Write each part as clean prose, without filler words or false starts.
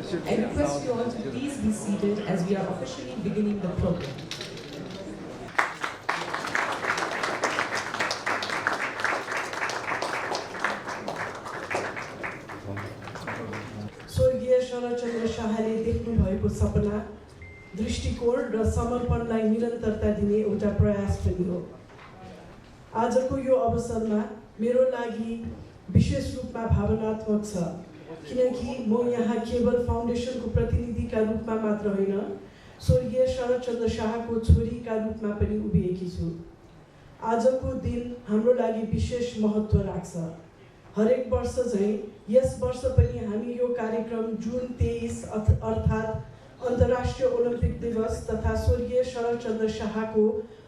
I request you all to please be seated as we are officially beginning the program. स्वर्गीय शरदचन्द्र शाहले देख्नु भएको सपना, दृष्टिकोण र समर्पणलाई निरन्तरता दिने एउटा प्रयास पनि हो। आजको यो अवसरमा मेरो लागि विशेष रूपमा भावनात्मक छ, किनकि म यहाँ केवल फाउन्डेसनको प्रतिनिधिका रूपमा मात्र होइन, स्वर्गीय शरदचन्द्र शाहको छोरीका रूपमा पनि उभिएकी छु। आजको दिन हाम्रो लागि विशेष महत्त्व राख्छ। हरेक वर्ष झैं यस वर्ष पनि हामी यो कार्यक्रम जुन 23 अर्थात् अन्तर्राष्ट्रिय ओलम्पिक दिवस तथा स्वर्गीय शरदचन्द्र शाहको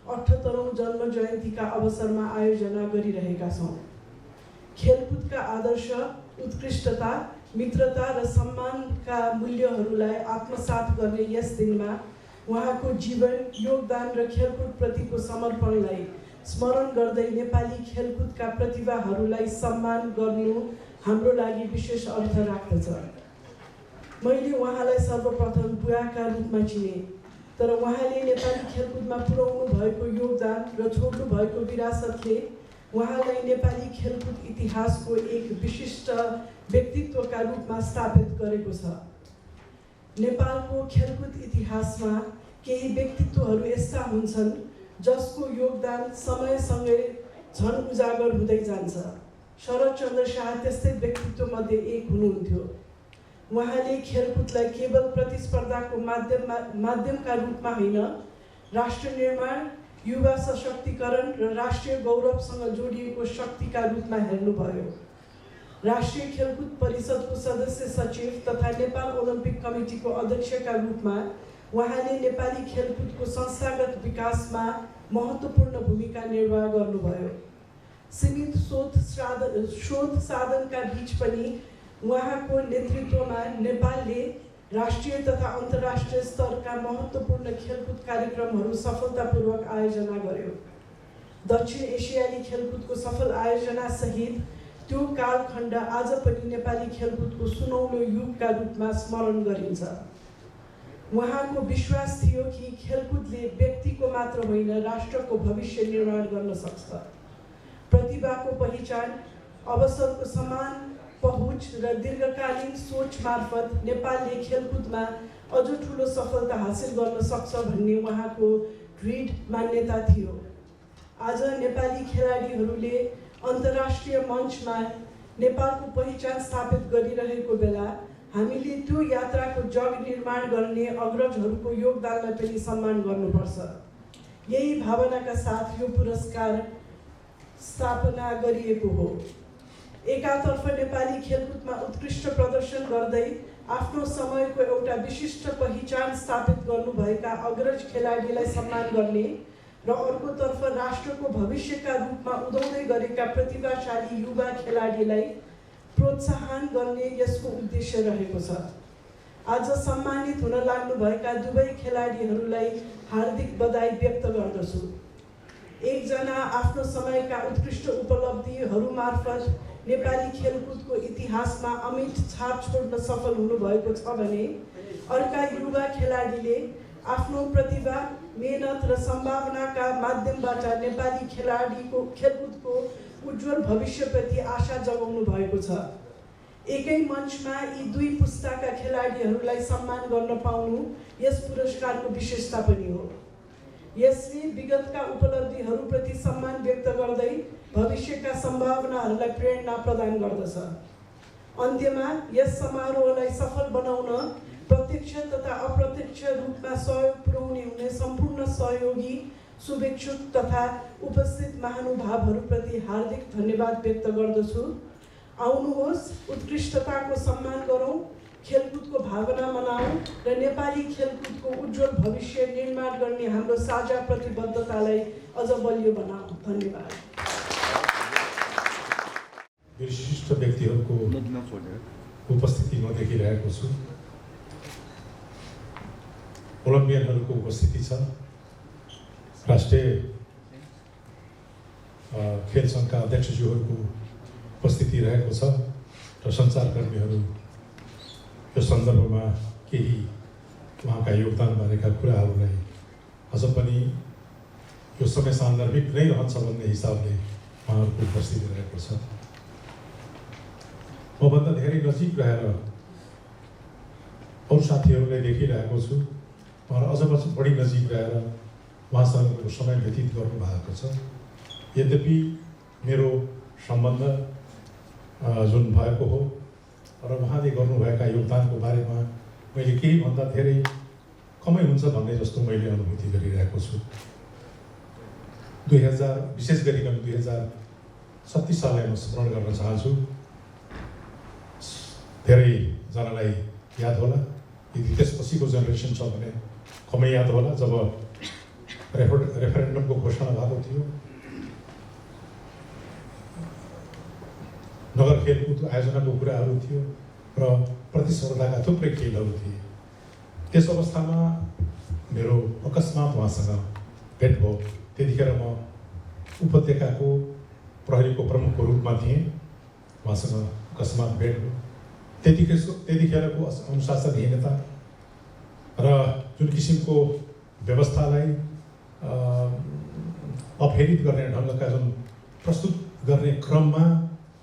78औं जन्म जयन्तीका अवसरमा आयोजना गरिरहेका छौँ। खेलकुदका आदर्श, उत्कृष्टता, मित्रता र सम्मानका मूल्यहरूलाई आत्मसात गर्ने यस दिनमा उहाँको जीवन, योगदान र खेलकुदप्रतिको समर्पणलाई स्मरण गर्दै नेपाली खेलकुदका प्रतिभाहरूलाई सम्मान गर्नु हाम्रो लागि विशेष अर्थ राख्दछ। मैले उहाँलाई सर्वप्रथम बुवाका रूपमा चिने, तर उहाँले नेपाली खेलकुदमा पुर्याउनु भएको योगदान र छोड्नु भएको विरासतले उहाँलाई नेपाली खेलकुद इतिहासको एक विशिष्ट व्यक्तित्वका रूपमा स्थापित गरेको छ। नेपालको खेलकुद इतिहासमा केही व्यक्तित्वहरू यस्ता हुन्छन् जसको योगदान समयसँगै झन उजागर हुँदै जान्छ। शरदचन्द्र शाह त्यस्तै व्यक्तित्वमध्ये एक हुनुहुन्थ्यो। उहाँले खेलकुदलाई केवल प्रतिस्पर्धाको माध्यमका रूपमा होइन, राष्ट्र निर्माण, युवा सशक्तिकरण र राष्ट्रिय गौरवसँग जोडिएको शक्तिका रूपमा हेर्नुभयो। राष्ट्रिय खेलकुद परिषदको सदस्य सचिव तथा नेपाल ओलम्पिक कमिटीको अध्यक्षका रूपमा उहाँले नेपाली खेलकुदको संस्थागत विकासमा महत्त्वपूर्ण भूमिका निर्वाह गर्नुभयो। सीमित शोध साधनका बीच पनि उहाँको नेतृत्वमा नेपालले राष्ट्रिय तथा अन्तर्राष्ट्रिय स्तरका महत्त्वपूर्ण खेलकुद कार्यक्रमहरू सफलतापूर्वक आयोजना गर्यो। दक्षिण एसियाली खेलकुदको सफल आयोजना सहित त्यो कालखण्ड आज पनि नेपाली खेलकुदको सुनौलो युगका रूपमा स्मरण गरिन्छ। उहाँको विश्वास थियो कि खेलकुदले व्यक्तिको मात्र होइन, राष्ट्रको भविष्य निर्माण गर्न सक्छ। प्रतिभाको पहिचान, अवसरको समान पहुँच र दीर्घकालीन सोच मार्फत नेपालले खेलकुदमा अझ ठुलो सफलता हासिल गर्न सक्छ भन्ने उहाँको दृढ मान्यता थियो। आज नेपाली खेलाडीहरूले अन्तर्राष्ट्रिय मञ्चमा नेपालको पहिचान स्थापित गरिरहेको बेला हामीले त्यो यात्राको जग निर्माण गर्ने अग्रजहरूको योगदानलाई पनि सम्मान गर्नुपर्छ। यही भावनाका साथ यो पुरस्कार स्थापना गरिएको हो। एकातर्फ नेपाली खेलकुदमा उत्कृष्ट प्रदर्शन गर्दै आफ्नो समयको एउटा विशिष्ट पहिचान स्थापित गर्नुभएका अग्रज खेलाडीलाई सम्मान गर्ने र अर्कोतर्फ राष्ट्रको भविष्यका रूपमा उदाउँदै गरेका प्रतिभाशाली युवा खेलाडीलाई प्रोत्साहन गर्ने यसको उद्देश्य रहेको छ। आज सम्मानित हुन लाग्नुभएका दुवै खेलाडीहरूलाई हार्दिक बधाई व्यक्त गर्दछु। एकजना आफ्नो समयका उत्कृष्ट उपलब्धिहरू मार्फत नेपाली खेलकुदको इतिहासमा अमिट छाप छोड्न सफल हुनुभएको छ भने अर्का युवा खेलाडीले आफ्नो प्रतिभा, मेहनत र सम्भावनाका माध्यमबाट नेपाली खेलकुदको उज्जवल भविष्यप्रति आशा जगाउनु भएको छ। एकै मञ्चमा यी दुई पुस्ताका खेलाडीहरूलाई सम्मान गर्न पाउनु यस पुरस्कारको विशेषता पनि हो। यसले विगतका उपलब्धिहरूप्रति सम्मान व्यक्त गर्दै भविष्यका सम्भावनाहरूलाई प्रेरणा प्रदान गर्दछ। अन्त्यमा यस समारोहलाई सफल बनाउन प्रत्यक्ष तथा अप्रत्यक्ष रूपमा सहयोग पुर्याउने हुने सम्पूर्ण सहयोगी, शुभेच्छुक तथा उपस्थित महानुभावहरूप्रति हार्दिक धन्यवाद व्यक्त गर्दछु। आउनुहोस्, उत्कृष्टताको सम्मान गरौँ, खेलकुदको भावना मनाऊँ र नेपाली खेलकुदको उज्जवल भविष्य निर्माण गर्ने हाम्रो साझा प्रतिबद्धतालाई अझ बलियो बनाऊँ। धन्यवाद। विशिष्ट व्यक्तिहरूको उपस्थिति म देखिरहेको छु। ओलम्पियनहरूको उपस्थिति छ। राष्ट्रिय खेल सङ्घका अध्यक्षज्यूहरूको उपस्थिति रहेको छ र सञ्चारकर्मीहरू, यो यो सन्दर्भमा केही उहाँका योगदानबारेका कुराहरूलाई अझ पनि यो समय सान्दर्भिक नै रहन्छ भन्ने हिसाबले उहाँहरूको उपस्थिति रहेको छ। मभन्दा धेरै नजिक रहेर अरू साथीहरूलाई देखिरहेको छु, उहाँहरू अझ बढी नजिक रहेर उहाँसँगको समय व्यतीत गर्नुभएको छ। यद्यपि मेरो सम्बन्ध जुन भएको हो र उहाँले गर्नुभएका योगदानको बारेमा मैले केही भन्दा धेरै कमै हुन्छ भन्ने जस्तो मैले अनुभूति गरिरहेको छु। 2000 विशेष गरिकन 2036 साललाई म स्मरण गर्न चाहन्छु। धेरैजनालाई याद होला, यदि त्यसपछिको जेनेरेसन छ भने कमै याद होला, जब रेफरेन्डमको घोषणा भएको थियो। नगर खेलकुद आयोजनाको कुराहरू थियो र प्रतिस्पर्धाका थुप्रै खेलहरू थिए। त्यस अवस्थामा मेरो अकस्मात उहाँसँग भेट भयो। त्यतिखेर म उपत्यकाको प्रहरीको प्रमुखको रूपमा थिएँ, उहाँसँग अकस्मात भेट भयो। त्यतिखेरको अनुशासनहीनता र जुन किसिमको व्यवस्थालाई अपहेरित गर्ने ढङ्गका जुन प्रस्तुत गर्ने क्रममा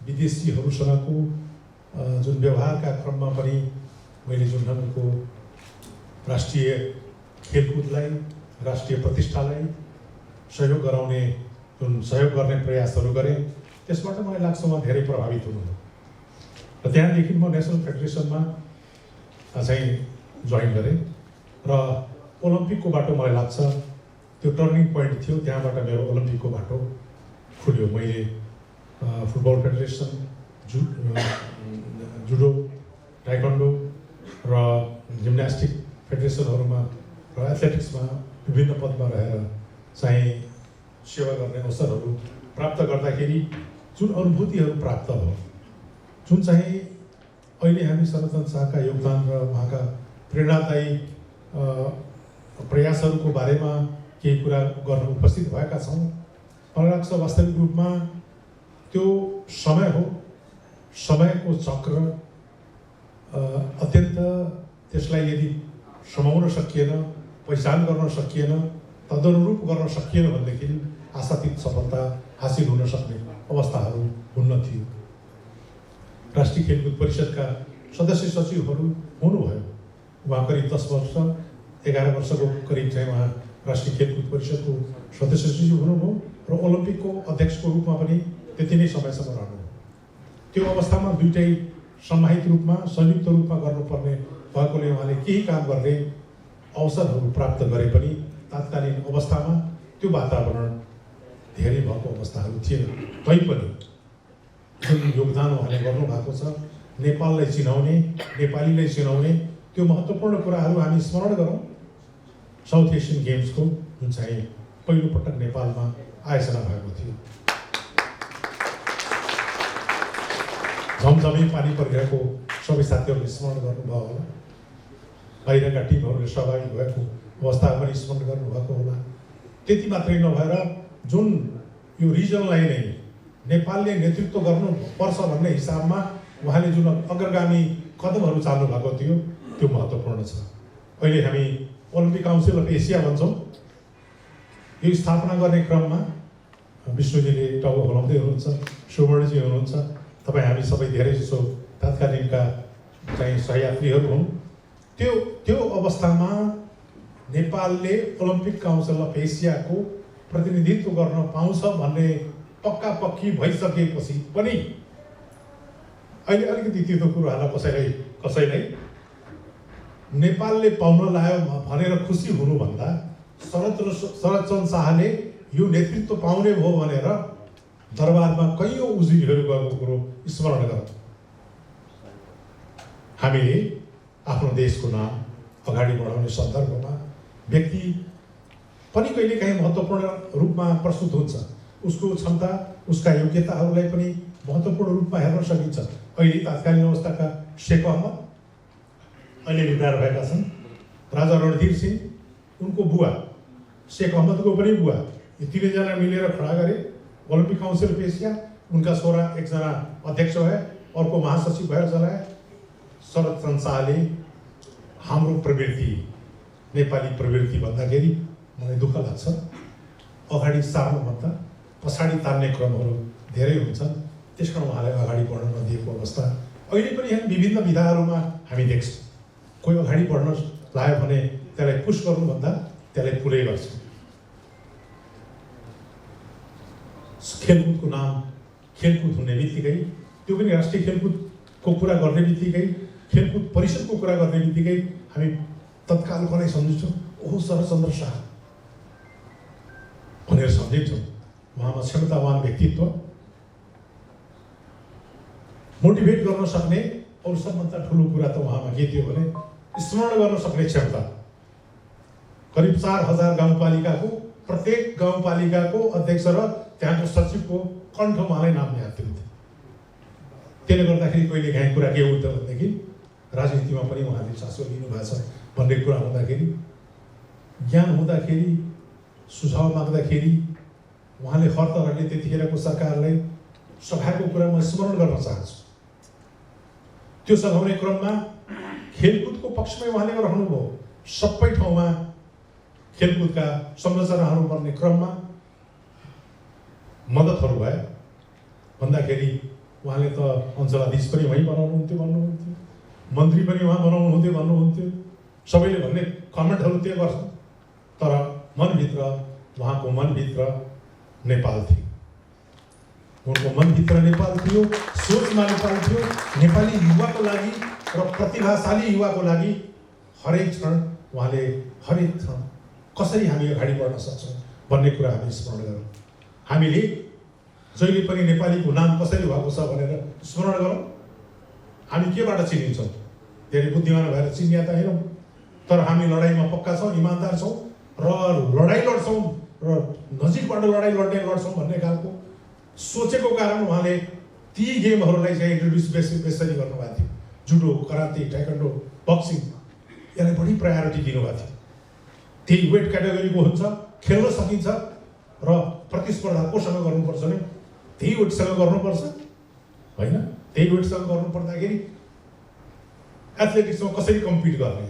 विदेशीहरूसँगको जुन व्यवहारका क्रममा पनि मैले जुन ढङ्गको राष्ट्रिय खेलकुदलाई, राष्ट्रिय प्रतिष्ठालाई सहयोग गराउने जुन सहयोग गर्ने प्रयासहरू गरेँ, त्यसबाट मलाई लाग्छ म धेरै प्रभावित हुनुभयो। र त्यहाँदेखि म नेसनल फेडरेसनमा चाहिँ जोइन गरेँ र ओलम्पिकको बाटो मलाई लाग्छ त्यो टर्निङ पोइन्ट थियो। त्यहाँबाट मेरो ओलम्पिकको बाटो खुल्यो। मैले फुटबल फेडरेसन, जुडो, ताइक्वान्डो र जिम्नास्टिक फेडरेसनहरूमा र एथलेटिक्समा विभिन्न पदमा रहेर चाहिँ सेवा गर्ने अवसरहरू प्राप्त गर्दाखेरि जुन अनुभूतिहरू प्राप्त भयो, जुन चाहिँ अहिले हामी शरदचन्द्र शाहका योगदान र उहाँका प्रेरणादायी प्रयासहरूको बारेमा केही कुरा गर्न उपस्थित भएका छौँ। मलाई लाग्छ वास्तविक रूपमा त्यो समय हो, समयको चक्र अत्यन्त त्यसलाई यदि समाउन सकिएन, पहिचान गर्न सकिएन, तदनुरूप गर्न सकिएन भनेदेखि आशातीत सफलता हासिल हुन सक्ने अवस्थाहरू हुन्न थियो। राष्ट्रिय खेलकुद परिषदका सदस्य सचिवहरू हुनुभयो। उहाँ करिब 10 वर्ष 11 वर्षको करिब चाहिँ उहाँ राष्ट्रिय खेलकुद परिषदको सदस्य सचिव हुनुभयो र ओलम्पिकको अध्यक्षको रूपमा पनि त्यति नै समयसम्म रहनुभयो। त्यो अवस्थामा दुइटै समाहित रूपमा, संयुक्त रूपमा गर्नुपर्ने भएकोले उहाँले केही काम गर्ने अवसरहरू प्राप्त गरे पनि तात्कालीन अवस्थामा त्यो वातावरण धेरै भएको अवस्थाहरू थिएन। तैपनि जुन योगदान उहाँले गर्नुभएको छ, नेपाललाई चिनाउने, नेपालीलाई चिनाउने, त्यो महत्त्वपूर्ण कुराहरू हामी स्मरण गरौँ। साउथ एसियन गेम्सको जुन चाहिँ पहिलोपटक नेपालमा आयोजना भएको थियो, झमझमी पानी परिरहेको सबै साथीहरूले स्मरण गर्नुभयो होला। बाहिरका टिमहरूले सहभागी भएको अवस्था पनि स्मरण गर्नुभएको होला। त्यति मात्रै नभएर जुन यो रिजनलाई नै नेपालले नेतृत्व गर्नुपर्छ भन्ने हिसाबमा उहाँले जुन अग्रगामी कदमहरू चाल्नु भएको थियो, त्यो महत्त्वपूर्ण छ। अहिले हामी ओलम्पिक काउन्सिल अफ एसिया भन्छौँ। यो स्थापना गर्ने क्रममा विष्णुजीले टाउको हलाउँदै हुनुहुन्छ, सुवर्णजी हुनुहुन्छ, तपाईँ हामी सबै धेरै जसो तात्कालीनका चाहिँ सहयात्रीहरू हौँ। त्यो अवस्थामा नेपालले ओलम्पिक काउन्सिल अफ एसियाको प्रतिनिधित्व गर्न पाउँछ भन्ने पक्का पक्की भइसकेपछि पनि अहिले अलिकति त्यो कुराहरूलाई कसैलाई नेपालले पाउन लायो भनेर खुसी हुनुभन्दा शरदचन्द्र शाहले यो नेतृत्व पाउने भयो भनेर दरबारमा कैयौँ उजुरीहरू गएको कुरो स्मरण गरौँ। हामीले आफ्नो देशको नाम अगाडि बढाउने सन्दर्भमा व्यक्ति पनि कहिलेकाहीँ महत्त्वपूर्ण रूपमा प्रस्तुत हुन्छ। उसको क्षमता, उसका योग्यताहरूलाई पनि महत्त्वपूर्ण रूपमा हेर्न सकिन्छ। अहिले तात्कालीन अवस्थाका शेख अहमद अहिले रिटायर भएका छन्, राजा रणधीर सिंह, उनको बुवा शेख अहमदको पनि बुवा, यी तीनैजना मिलेर खडा गरे ओलम्पिक काउन्सिल अफ एसिया। उनका छोरा एकजना अध्यक्ष भए, अर्को महासचिव भएर चलाए। शरदचन्द्र शाहले हाम्रो प्रवृत्ति नेपाली प्रवृत्ति भन्दाखेरि मलाई दुःख लाग्छ, अगाडि सार्नुभन्दा पछाडि तान्ने क्रमहरू धेरै हुन्छन्। त्यसकारण उहाँलाई अगाडि बढ्न नदिएको अवस्था अहिले पनि यहाँ विभिन्न विधाहरूमा हामी देख्छौँ। कोही अगाडि बढ्न लाग्यो भने त्यसलाई पुस गर्नुभन्दा त्यसलाई पुरै गर्छ। खेलकुदको नाम खेलकुद हुने बित्तिकै, त्यो पनि राष्ट्रिय खेलकुदको कुरा गर्ने बित्तिकै, खेलकुद परिषदको कुरा गर्ने बित्तिकै हामी तत्काल कसलाई सम्झिन्छौँ? ओहो शरदचन्द्र शाह भनेर सम्झिन्छौँ। उहाँमा क्षमतावान व्यक्तित्व, मोटिभेट गर्न सक्ने, अरू सबभन्दा ठुलो कुरा त उहाँमा के थियो भने स्मरण गर्न सक्ने क्षमता। करिब 4000 गाउँपालिकाको प्रत्येक गाउँपालिकाको अध्यक्ष र त्यहाँको सचिवको कण्ठ उहाँलाई नाम याद थियो। त्यसले गर्दाखेरि कहिले काहीँ कुरा के हुन्छ भनेदेखि राजनीतिमा पनि उहाँले चासो लिनुभएको छ भन्ने कुरा हुँदाखेरि, ज्ञान हुँदाखेरि, सुझाव माग्दाखेरि उहाँले हर तरहले त्यतिखेरको सरकारलाई सभाको कुरा म स्मरण गर्न चाहन्छु। त्यो सघाउने क्रममा खेलकुदको पक्षमै उहाँले रहनुभयो। सबै ठाउँमा खेलकुदका संरचनाहरू बन्ने क्रममा मद्दतहरू भयो भन्दाखेरि उहाँले त अञ्चलाधीश पनि वहीँ बनाउनुहुन्थ्यो भन्नुहुन्थ्यो, मन्त्री पनि उहाँ बनाउनुहुन्थ्यो भन्नुहुन्थ्यो। सबैले भन्ने कमेन्टहरू त्यो गर्छ, तर मनभित्र उहाँको मनभित्र नेपाल थियो। उनको मनभित्र नेपाल थियो, सोचमा नेपाल थियो। नेपाली युवाको लागि र प्रतिभाशाली युवाको लागि हरेक क्षण उहाँले हरेक क्षण कसरी हामी अगाडि बढ्न सक्छौँ भन्ने कुरा हामी स्मरण गरौँ। हामीले जहिले पनि नेपालीको नाम कसरी भएको छ भनेर स्मरण गरौँ। हामी केबाट चिनिन्छौँ? धेरै बुद्धिमान भएर चिनिया त हेरौँ, तर हामी लडाइँमा पक्का छौँ, इमान्दार छौँ र लडाइँ लड्छौँ र नजिकबाट लडाइँ लड्छौँ भन्ने खालको सोचेको कारण उहाँले ती गेमहरूलाई चाहिँ इन्ट्रोड्युस बेसरी गर्नुभएको थियो। जुडो, कराते, टाइक्वान्डो, बक्सिङ, यसलाई बढी प्रायोरिटी दिनुभएको थियो। त्यही वेट क्याटेगोरीको हुन्छ, खेल्न सकिन्छ र प्रतिस्पर्धा कोसँग गर्नुपर्छ भने त्यही वेटसँग गर्नुपर्छ होइन। त्यही वेटसँग गर्नुपर्दाखेरि एथलेटिक्समा कसरी कम्पिट गर्ने?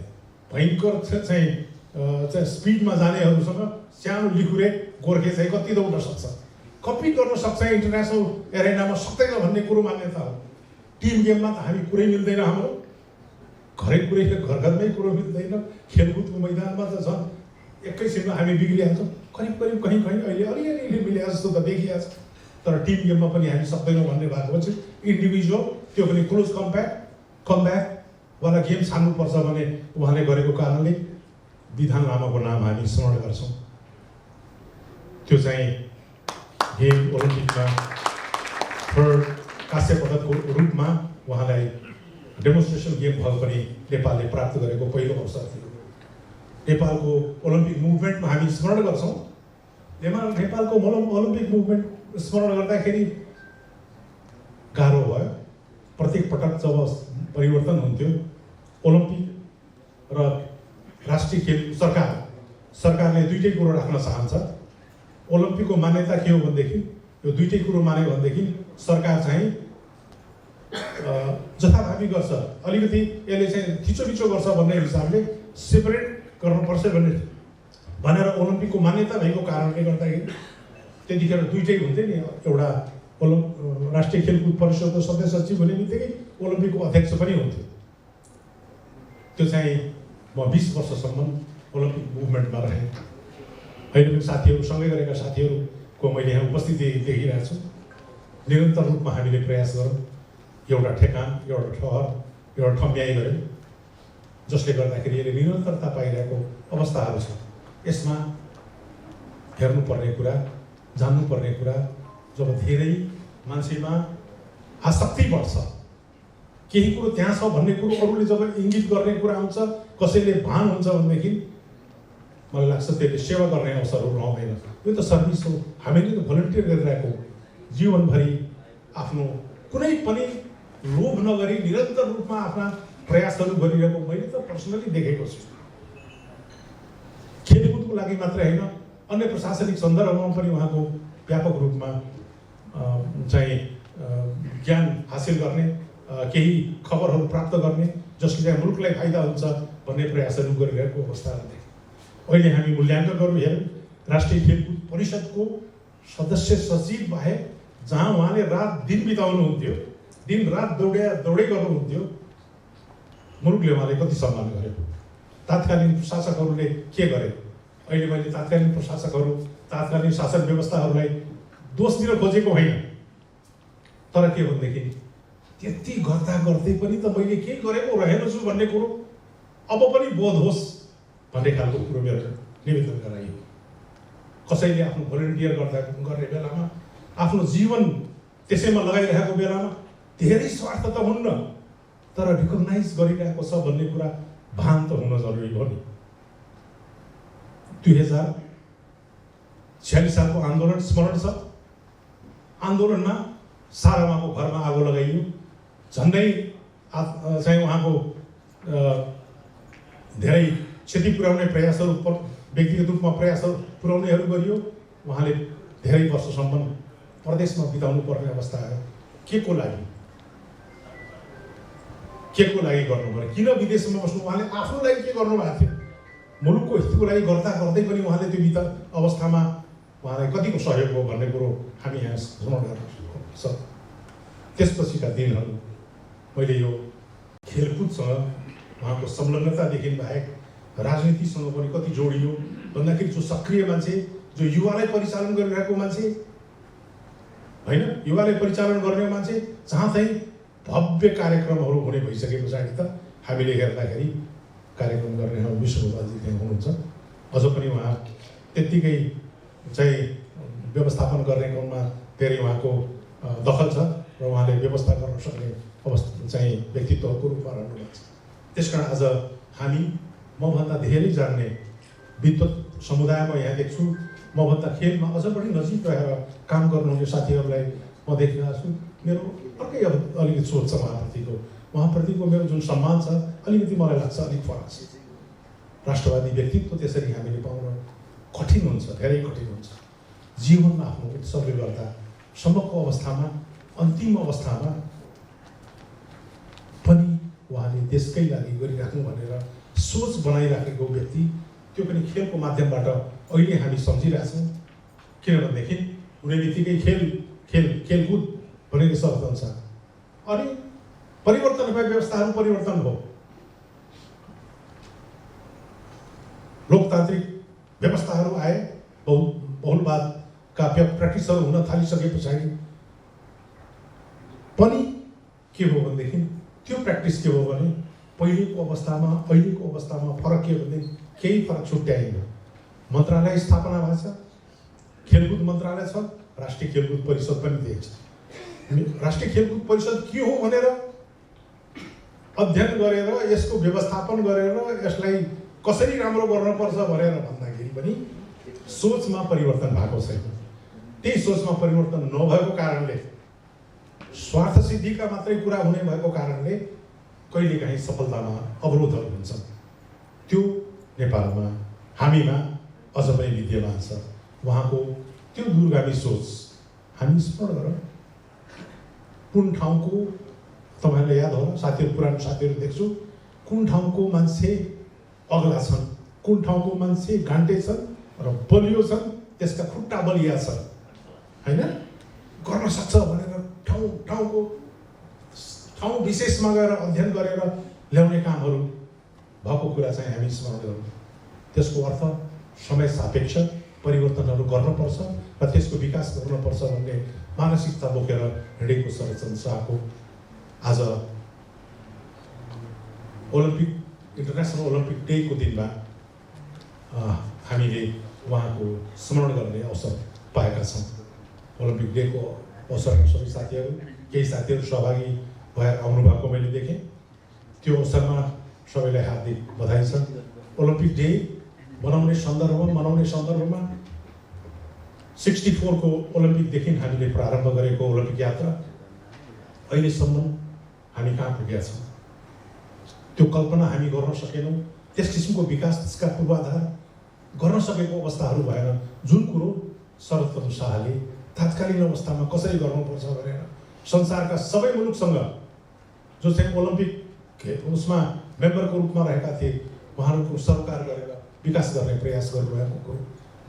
भयङ्कर चाहिँ स्पिडमा जानेहरूसँग सानो लिखुरे गोर्खे चाहिँ कति दौड्न सक्छ, कम्पिट गर्न सक्छ इन्टरनेसनल एरेनामा, सक्दैन भन्ने कुरो मान्यता हो। टिम गेममा त हामी कुरै मिल्दैन, हाम्रो घरमै कुरो मिल्दैन। खेलकुदको मैदानमा त झन् एकैछिनमा हामी बिग्रिहाल्छौँ। करिब कहीँ अहिले अलिअलि मिले जस्तो त देखिहाल्छ, तर टिम गेममा पनि हामी सक्दैनौँ भन्ने भएको चाहिँ इन्डिभिजुअल, त्यो पनि क्लोज कम्ब्याटवाला गेम छान्नुपर्छ भने उहाँले गरेको कारणले विधान लामाको नाम हामी स्मरण गर्छौँ। त्यो चाहिँ गेम ओलम्पिकमा थर्ड काँस्य पदकको रूपमा उहाँलाई डेमोन्स्ट्रेसन गेम भएको पनि नेपालले प्राप्त गरेको पहिलो अवसर थियो। नेपालको ओलम्पिक मुभमेन्टमा हामी स्मरण गर्छौँ। नेपालको ओलम्पिक मुभमेन्ट स्मरण गर्दाखेरि गाह्रो भयो। प्रत्येक पटक जब परिवर्तन हुन्थ्यो, ओलम्पिक र राष्ट्रिय खेल सरकारले दुईटै कुरो राख्न चाहन्छ। ओलम्पिकको मान्यता के हो भनेदेखि यो दुईटै कुरो मान्यो भनेदेखि सरकार चाहिँ जथाभावी गर्छ, अलिकति यसले चाहिँ थिचोमिचो गर्छ भन्ने हिसाबले सेपरेट गर्नुपर्छ भनेर ओलम्पिकको मान्यता भएको कारणले गर्दाखेरि त्यतिखेर दुईटै हुन्थे नि। एउटा राष्ट्रिय खेलकुद परिषदको सदस्य सचिव हुने बित्तिकै ओलम्पिकको अध्यक्ष पनि हुन्थ्यो। त्यो चाहिँ म 20 वर्षसम्म ओलम्पिक मुभमेन्टमा रहेँ। अहिले पनि साथीहरू, सँगै गरेका साथीहरूको मैले यहाँ उपस्थिति देखिरहेको छु। निरन्तर रूपमा हामीले प्रयास गरौँ, एउटा ठेकान, एउटा ठहर, एउटा ठम्ब्याइ गऱ्यौँ, जसले गर्दाखेरि यसले निरन्तरता पाइरहेको अवस्थाहरू छ। यसमा हेर्नुपर्ने कुरा, जान्नुपर्ने कुरा, जब धेरै मान्छेमा आसक्ति बढ्छ, केही कुरो त्यहाँ छ भन्ने कुरो अरूले जब इङ्गित गर्ने कुरा हुन्छ, कसैले भान हुन्छ भनेदेखि मलाई लाग्छ त्यसले सेवा गर्ने अवसरहरू आउँदैन। यो त सर्भिस हो। हामीले त भलन्टियर गरिरहेको, जीवनभरि आफ्नो कुनै पनि लोभ नगरी निरन्तर रूपमा आफ्ना प्रयासहरू गरिरहेको मैले त पर्सनली देखेको छु। खेलकुदको लागि मात्रै होइन, अन्य प्रशासनिक सन्दर्भमा पनि उहाँको व्यापक रूपमा चाहिँ ज्ञान हासिल गर्ने केही खबरहरू प्राप्त गर्ने जसले चाहिँ मुलुकलाई फाइदा हुन्छ भन्ने प्रयासहरू गरिरहेको अवस्थाहरू देख्यौँ। अहिले हामी मूल्याङ्कन गर्नु हेरौँ राष्ट्रिय खेलकुद परिषदको सदस्य सचिव बाहेक जहाँ उहाँले रात दिन बिताउनुहुन्थ्यो, दिन रात दौडै गर्नुहुन्थ्यो, मुलुकले उहाँले कति सम्मान गर्यो। तात्कालीन प्रशासकहरूले के गरे? अहिले मैले तात्कालीन प्रशासकहरू, तात्कालीन शासन व्यवस्थाहरूलाई दोष दिन खोजेको होइन, तर के भनेदेखि त्यति गर्दा गर्दै पनि त मैले के गरेको रहेनछु भन्ने कुरो अब पनि बोध होस् भन्ने खालको कुरो मेरो निवेदन गराइयो। कसैले आफ्नो भोलिन्टियर गर्ने बेलामा आफ्नो जीवन त्यसैमा लगाइरहेको बेलामा धेरै स्वार्थ त हुन्न, तर रिकगनाइज गरिरहेको छ भन्ने कुरा भान त हुन जरुरी हो नि। 2046 सालको आन्दोलन स्मरण छ। आन्दोलनमा सारामाको घरमा आगो लगाइयो, झन्डै चाहिँ उहाँको धेरै क्षति पुर्याउने प्रयासहरू, व्यक्तिगत रूपमा प्रयासहरू पुर्याउनेहरू गरियो। उहाँले धेरै वर्षसम्म प्रदेशमा बिताउनु पर्ने अवस्था आयो। के को लागि गर्नु पर्यो? किन विदेशमा बस्नु? उहाँले आफ्नो लागि के गर्नुभएको थियो? मुलुकको हितको लागि गर्दा गर्दै पनि उहाँले त्यो अवस्थामा उहाँलाई कतिको सहयोग हो भन्ने कुरो हामी यहाँ स्मरण गर्न सक्छौँ। त्यसपछिका दिनहरू मैले यो खेलकुदसँग उहाँको संलग्नतादेखि बाहेक राजनीतिसँग पनि कति जोडियो भन्दाखेरि जो सक्रिय मान्छे, जो युवालाई परिचालन गरिरहेको मान्छे होइन, युवालाई परिचालन गर्ने मान्छे, जहाँ चाहिँ भव्य कार्यक्रमहरू हुने भइसके पछाडि त हामीले हेर्दाखेरि कार्यक्रम गर्ने विष्णुबाजी त्यहाँ हुनुहुन्छ। अझ पनि उहाँ त्यत्तिकै चाहिँ व्यवस्थापन गर्ने क्रममा धेरै उहाँको दखल छ र उहाँले व्यवस्था गर्न सक्ने अवस्था चाहिँ व्यक्तित्वको रूपमा रहनुभएको छ। त्यसकारण आज हामी मभन्दा धेरै जान्ने विद्वत समुदायमा यहाँ देख्छु, मभन्दा खेलमा अझ पनि नजिक रहेर काम गर्नुहुने साथीहरूलाई म देखिरहेको छु। मेरो अर्कै अलिकति सोच छ उहाँप्रतिको मेरो जुन सम्मान छ अलिकति मलाई लाग्छ अलिक फरक छ। राष्ट्रवादी व्यक्तित्व त्यसरी हामीले पाउन कठिन हुन्छ, धेरै कठिन हुन्छ। जीवनमा आफ्नो उत्सर्ग गर्दा सम्मको अवस्थामा, अन्तिम अवस्थामा पनि उहाँले देशकै लागि गरिराख्नु भनेर सोच बनाइराखेको व्यक्ति, त्यो पनि खेलको माध्यमबाट अहिले हामी सम्झिरहेछौँ। किनभनेदेखि हुने बित्तिकै खेलकुद भनेको शब्द अनुसार अनि परिवर्तन भए, व्यवस्थाहरू परिवर्तन हो, लोकतान्त्रिक व्यवस्थाहरू आए, बहुलवादका प्र्याक्टिसहरू हुन थालिसके पछाडि पनि के हो भनेदेखि त्यो प्र्याक्टिस के हो भने पहिलेको अवस्थामा अहिलेको अवस्थामा फरक के हो भने केही फरक छुट्याएन। मन्त्रालय स्थापना भएको छ, खेलकुद मन्त्रालय छ, राष्ट्रिय खेलकुद परिषद पनि त्यही छ। राष्ट्रिय खेलकुद परिषद के हो भनेर अध्ययन गरेर यसको व्यवस्थापन गरेर यसलाई कसरी राम्रो गर्नुपर्छ भनेर भन्दाखेरि पनि सोचमा परिवर्तन भएको छैन। त्यही सोचमा परिवर्तन नभएको कारणले, स्वार्थ सिद्धिका मात्रै कुरा हुने भएको कारणले कहिलेकाहीँ सफलतामा अवरोधहरू हुन्छन्। त्यो नेपालमा हामीमा अझ पनि विद्यमान छ। उहाँको त्यो दूरगामी सोच हामी स्मरण गरौँ। कुन ठाउँको तपाईँहरूलाई याद होला, साथीहरू, पुरानो साथीहरू देख्छु, कुन ठाउँको मान्छे अग्ला छन्, कुन ठाउँको मान्छे घान्टे छन् र बलियो छन्, त्यसका खुट्टा बलिया छन् होइन, गर्न सक्छ भनेर ठाउँ विशेषमा गएर अध्ययन गरेर ल्याउने कामहरू भएको कुरा चाहिँ हामी स्मरण गरौँ। त्यसको अर्थ समय सापेक्ष परिवर्तनहरू गर्नुपर्छ र त्यसको विकास गर्नुपर्छ भन्ने मानसिकता बोकेर हिँडेको शरदचन्द्र शाहको आज इन्टरनेसनल ओलम्पिक डेको दिनमा हामीले उहाँको स्मरण गर्ने अवसर पाएका छौँ। ओलम्पिक डेको अवसरमा सबै साथीहरू, केही साथीहरू सहभागी भएर आउनुभएको मैले देखेँ। त्यो अवसरमा सबैलाई हार्दिक बधाई छ। ओलम्पिक डे मनाउने सन्दर्भमा 64 को ओलम्पिकदेखि हामीले प्रारम्भ गरेको ओलम्पिक यात्रा अहिलेसम्म हामी कहाँ पुगेका छौँ त्यो कल्पना हामी गर्न सकेनौँ। त्यस किसिमको विकास, त्यसका पूर्वाधार गर्न सकेको अवस्थाहरू भएन। जुन कुरो शरदचन्द्र शाहले तात्कालीन अवस्थामा कसरी गर्नुपर्छ भनेर संसारका सबै मुलुकसँग जो चाहिँ ओलम्पिक उसमा मेम्बरको रूपमा रहेका थिए उहाँहरूको सरोकार गरेर विकास गर्ने प्रयास गर्नुभएको कुरो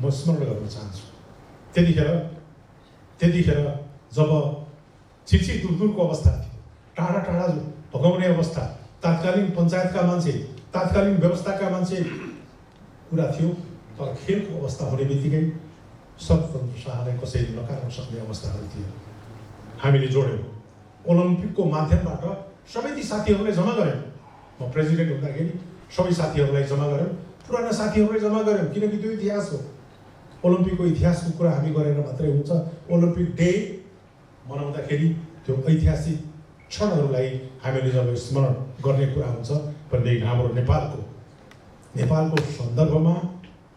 म स्मरण गर्न चाहन्छु। त्यतिखेर जब छिटछिट दूरको अवस्था थियो, टाढा टाढा भगाउने अवस्था, तात्कालीन पञ्चायतका मान्छे, तात्कालीन व्यवस्थाका मान्छे कुरा थियो, तर खेलको अवस्था हुने बित्तिकै स्वतन्त्र शाहलाई कसैले नकार्न सक्ने अवस्थाहरू थियो। हामीले जोड्यौँ, ओलम्पिकको माध्यमबाट सबै ती साथीहरूलाई जम्मा गऱ्यौँ। म प्रेसिडेन्ट हुँदाखेरि सबै साथीहरूलाई जम्मा गऱ्यौँ, पुराना साथीहरूलाई जम्मा गऱ्यौँ, किनकि त्यो इतिहास हो। ओलम्पिकको इतिहासको कुरा हामी गरेर मात्रै हुन्छ। ओलम्पिक डे मनाउँदाखेरि त्यो ऐतिहासिक क्षणहरूलाई हामीले जब स्मरण गर्ने कुरा हुन्छ भनेदेखि हाम्रो नेपालको सन्दर्भमा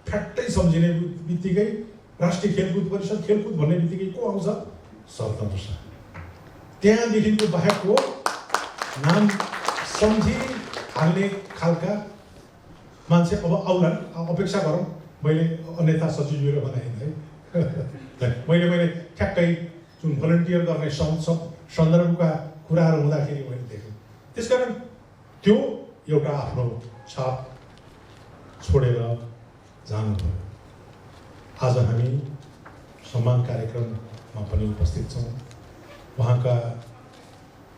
फ्याट्टै सम्झिने बित्तिकै राष्ट्रिय खेलकुद परिषद, खेलकुद भन्ने बित्तिकै को आउँछ? स्वतन्त्र शाह। त्यहाँदेखिको बाहेकको नाम सम्झिहाल्ने खालका मान्छे अब आउलान्, अपेक्षा गरौँ। मैले अन्यथा सचिवले बनाएँ है। मैले ठ्याक्कै जुन भलन्टियर गर्ने सन्दर्भका कुराहरू हुँदाखेरि मैले देखेँ। त्यसकारण त्यो एउटा आफ्नो छाप छोडेर जानुभयो। आज हामी सम्मान कार्यक्रममा पनि उपस्थित छौँ। उहाँका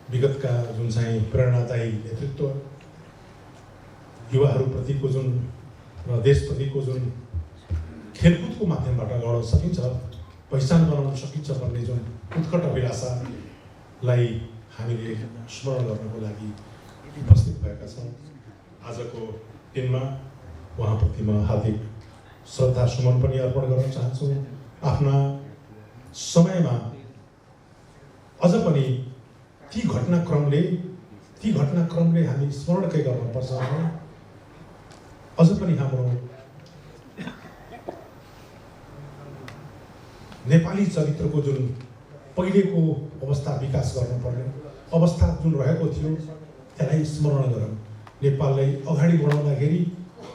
विगतका जुन चाहिँ प्रेरणादायी नेतृत्व, युवाहरूप्रतिको जुन र देशप्रतिको जुन खेलकुदको माध्यमबाट लड्न सकिन्छ, पहिचान बनाउन सकिन्छ भन्ने जुन उत्कट अभिलाषालाई हामीले स्मरण गर्नको लागि उपस्थित भएका छौँ। आजको दिनमा उहाँप्रति म हार्दिक श्रद्धा सुमन पनि अर्पण गर्न चाहन्छु। आफ्ना समयमा अझ पनि ती घटनाक्रमले हामी स्मरण के गर्नुपर्छ भने अझ पनि हाम्रो नेपाली चरित्रको जुन पहिलेको अवस्था विकास गर्नुपर्ने अवस्था जुन रहेको थियो त्यसलाई स्मरण गरौँ। नेपाललाई अगाडि बढाउँदाखेरि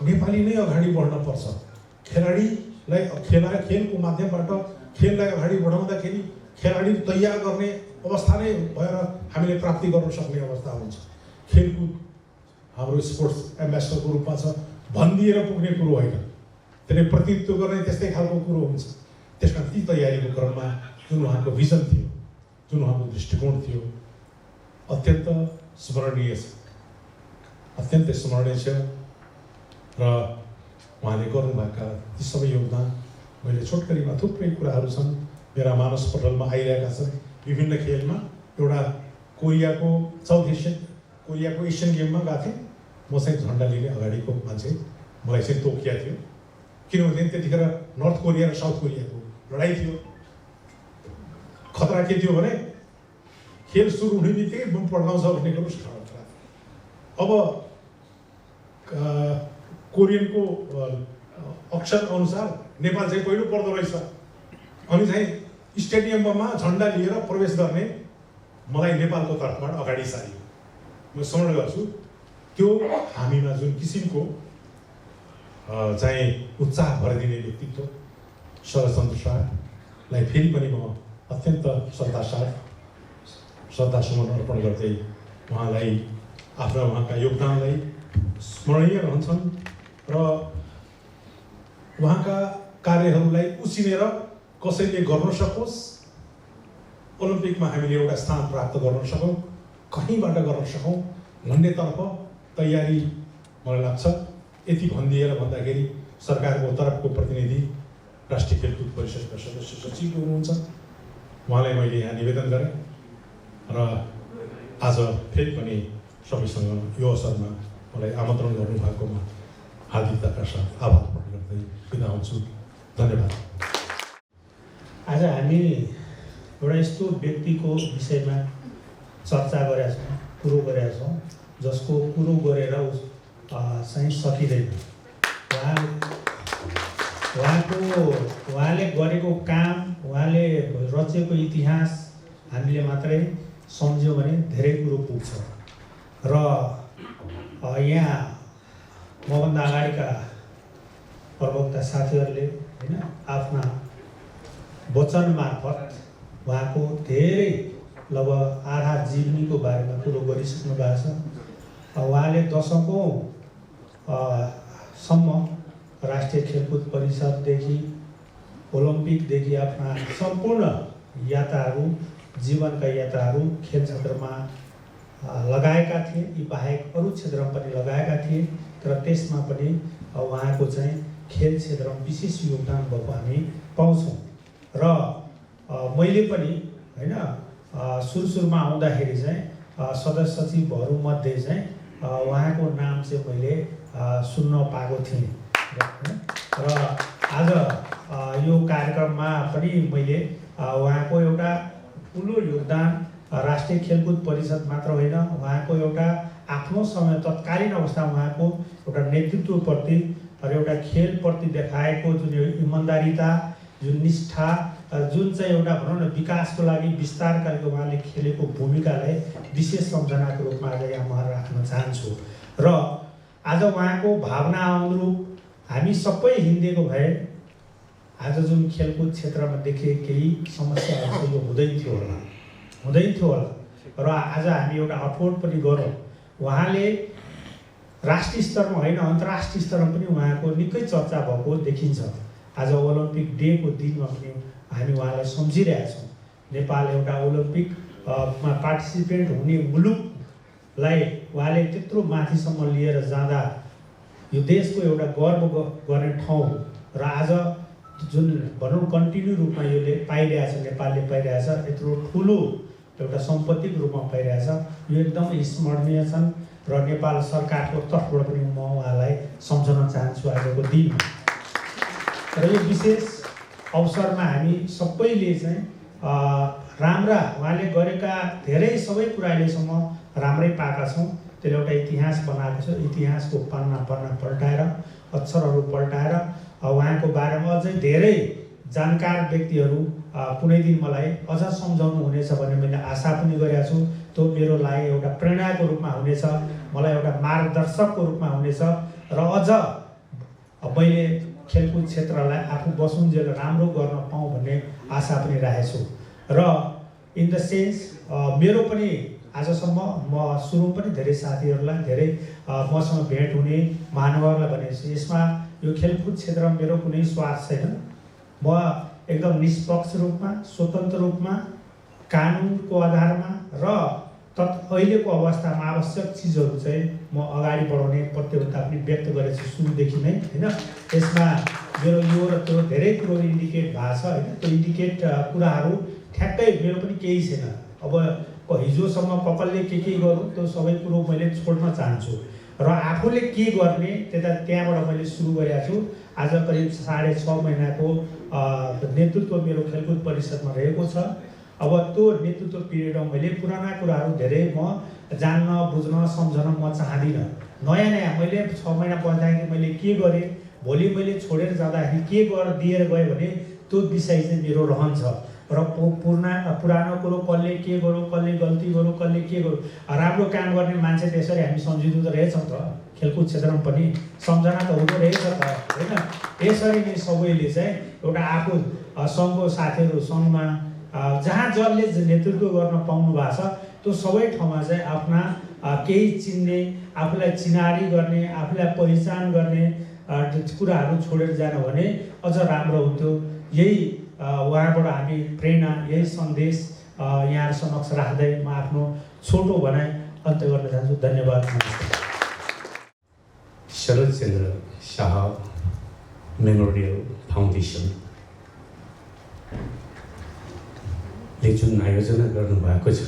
नेपाली नै अगाडि बढ्न पर्छ। खेलको माध्यमबाट खेललाई अगाडि बढाउँदाखेरि खेलाडी तयार गर्ने अवस्था नै भएर हामीले प्राप्ति गर्न सक्ने अवस्था हुन्छ। खेलकुद हाम्रो स्पोर्ट्स एम्बेसडरको रूपमा छ, भनिदिएर पुग्ने कुरो होइन, त्यसले प्रतिनिधित्व गर्ने त्यस्तै खालको कुरो हुन्छ। त्यसमा ती तयारीको क्रममा जुन उहाँको भिजन थियो, जुन उहाँको दृष्टिकोण थियो, अत्यन्त स्मरणीय छ र उहाँले गर्नुभएका ती सबै योगदान मैले छोटकरीमा थुप्रै कुराहरू छन् मेरा मानस पटलमा आइरहेका छन्। विभिन्न खेलमा एउटा कोरियाको एसियन गेममा गएको थिएँ। म चाहिँ झन्डा लिने अगाडिको मान्छे, मलाई चाहिँ तोकिया थियो, किनभने त्यतिखेर नर्थ कोरिया र साउथ कोरियाको लडाइँ थियो। खतरा के थियो भने खेल सुरु हुने बित्तिकै बम पड्काउँछ भन्ने कुरो खतरा। अब कोरियनको अक्षर अनुसार नेपाल चाहिँ पहिलो पर्दो रहेछ। अनि चाहिँ स्टेडियममा झन्डा लिएर प्रवेश गर्ने मलाई नेपालको तर्फबाट अगाडि सारियो। म स्मरण गर्छु त्यो हामीमा जुन किसिमको चाहिँ उत्साह भरिदिने व्यक्तित्व शरदचन्द्र शाहलाई फेरि पनि म अत्यन्त श्रद्धा सुमन अर्पण गर्दै उहाँलाई उहाँका योगदानलाई स्मरणीय रहन्छन् र उहाँका कार्यहरूलाई उसिनेर कसैले गर्न सकोस्, ओलम्पिकमा हामीले एउटा स्थान प्राप्त गर्न सकौँ, कहीँबाट गर्न सकौँ भन्नेतर्फ तयारी मलाई लाग्छ। यति भनिदिएर भन्दाखेरि सरकारको तर्फको प्रतिनिधि राष्ट्रिय खेलकुद परिषदका सदस्य सचिव हुनुहुन्छ, उहाँलाई मैले यहाँ निवेदन गरेँ र आज फेरि पनि सबैसँग यो अवसरमा मलाई आमन्त्रण गर्नुभएकोमा हार्दिकताका साथ आभार प्रकट गर्दै बिदा हुन्छु। धन्यवाद। आज हामी एउटा यस्तो व्यक्तिको विषयमा चर्चा गरेका छौँ, कुरो गरेका छौँ जसको कुरो गरेर चाहिँ सकिँदैन। उहाँले गरेको काम, उहाँले रचेको इतिहास हामीले मात्रै सम्झ्यौँ भने धेरै कुरो पुग्छ। र यहाँ मभन्दा अगाडिका प्रवक्ता साथीहरूले होइन आफ्ना वचन मार्फत उहाँको धेरै लगभग आधा जीवनीको बारेमा कुरो गरिसक्नु भएको छ। उहाँले दशकौँ सम्म राष्ट्रिय खेलकुद परिषददेखि ओलम्पिकदेखि आफ्ना सम्पूर्ण यात्राहरू, जीवनका यात्राहरू खेल क्षेत्रमा लगाएका थिए। यी बाहेक अरू क्षेत्रमा पनि लगाएका थिए, तर त्यसमा पनि उहाँको चाहिँ खेल क्षेत्रमा विशेष योगदान भएको हामी पाउँछौँ। र मैले पनि होइन सुरुमा आउँदाखेरि चाहिँ सदस्य सचिवहरूमध्ये चाहिँ उहाँको नाम चाहिँ मैले सुन्न पाएको थिएँ र आज यो कार्यक्रममा पनि मैले उहाँको एउटा ठुलो योगदान राष्ट्रिय खेलकुद परिषद मात्र होइन, उहाँको एउटा आफ्नो समय तत्कालीन अवस्थामा उहाँको एउटा नेतृत्वप्रति र एउटा खेलप्रति देखाएको जुन इमान्दारिता, जुन निष्ठा, जुन चाहिँ एउटा भनौँ न विकासको लागि विस्तारका लागि उहाँले खेलेको भूमिकालाई विशेष सम्झनाको रूपमा आज यहाँ म राख्न चाहन्छु। र आज उहाँको भावना अनुरूप हामी सबै हिँडेको भए आज जुन खेलकुद क्षेत्रमा देखिए केही समस्याहरू छ यो हुँदैन थियो होला र आज हामी एउटा अठोट पनि गरौँ। उहाँले राष्ट्रिय स्तरमा होइन अन्तर्राष्ट्रिय स्तरमा पनि उहाँको निकै चर्चा भएको देखिन्छ। आज ओलम्पिक डेको दिनमा पनि हामी उहाँलाई सम्झिरहेका छौँ। नेपाल एउटा ओलम्पिकमा पार्टिसिपेट हुने मुलुकलाई उहाँले त्यत्रो माथिसम्म लिएर जाँदा यो देशको एउटा गर्व गर्ने ठाउँ र आज जुन भनौँ कन्टिन्यू रूपमा यो पाइरहेछ, नेपालले पाइरहेछ, यत्रो ठुलो एउटा सम्पत्तिको रूपमा पाइरहेछ, यो एकदमै स्मरणीय छन् र नेपाल सरकारको तर्फबाट पनि म उहाँलाई सम्झन चाहन्छु आजको दिनमा। र यो विशेष अवसरमा हामी सबैले चाहिँ राम्रा उहाँले गरेका धेरै सबै कुरा अहिलेसम्म राम्रै पाएका छौँ। त्यसले एउटा इतिहास बनाएको छ। इतिहासको पन्ना पल्टाएर, अक्षरहरू पल्टाएर उहाँको बारेमा अझै धेरै जानकार व्यक्तिहरू कुनै दिन मलाई अझ सम्झाउनु हुनेछ भन्ने मैले आशा पनि गरेको छु। त्यो मेरो लागि एउटा प्रेरणाको रूपमा हुनेछ, मलाई एउटा मार्गदर्शकको रूपमा हुनेछ र अझ मैले खेलकुद क्षेत्रलाई आफू बसुन्जेल राम्रो गर्न पाऊँ भन्ने आशा पनि राखेको छु। र इन द सेन्स मेरो पनि आजसम्म म सुरु पनि धेरै साथीहरूलाई, धेरै मसँग भेट हुने महानुभावहरूलाई भनेपछि यसमा यो खेलकुद क्षेत्रमा मेरो कुनै स्वार्थ छैन। म एकदम निष्पक्ष रूपमा, स्वतन्त्र रूपमा, कानुनको आधारमा र अहिलेको अवस्थामा आवश्यक चिजहरू चाहिँ म अगाडि बढाउने प्रतिबद्धता पनि व्यक्त गरेको छु सुरुदेखि नै होइन। यसमा मेरो यो र त्यो धेरै कुरोहरू इन्डिकेट भएको छ होइन। त्यो इन्डिकेट कुराहरू ठ्याक्कै मेरो पनि केही छैन। अब हिजोसम्म कसले के गरौँ त्यो सबै कुरो मैले छोड्न चाहन्छु र आफूले के गर्ने त्यहाँबाट मैले सुरु गरेको छु। आज करिब 6.5 महिनाको नेतृत्व मेरो खेलकुद परिषदमा रहेको छ। अब त्यो नेतृत्व पिरियडमा मैले पुराना कुराहरू धेरै म जान्न, बुझ्न, सम्झन म चाहदिनँ। नयाँ मैले 6 महिना पढ्दाखेरि मैले के गरेँ, भोलि मैले छोडेर जाँदाखेरि के दिएर गएँ भने त्यो विषय चाहिँ मेरो रहन्छ र पुरानो कुरो कसले के गरौँ, कसले गल्ती गरौँ, कसले के गरौँ। राम्रो काम गर्ने मान्छे त्यसरी हामी सम्झिँदो त रहेछौँ त, खेलकुद क्षेत्रमा पनि सम्झना त हुँदो रहेछ त होइन। यसरी नै सबैले चाहिँ एउटा आफू सङ्घको साथीहरू सङ्घमा जहाँ जसले नेतृत्व गर्न पाउनु भएको छ त्यो सबै ठाउँमा चाहिँ आफ्ना केही चिन्ने, आफूलाई चिनारी गर्ने, आफूलाई पहिचान गर्ने कुराहरू छोडेर जानु भने अझ राम्रो हुन्थ्यो। यही उहाँबाट हामी प्रेरणा, यही सन्देश यहाँ समक्ष राख्दै म आफ्नो छोटो भनाइ अन्त्य गर्न चाहन्छु। धन्यवाद। शरद चन्द्र शाह मेमोरियल फाउन्डेसनले जुन आयोजना गर्नुभएको छ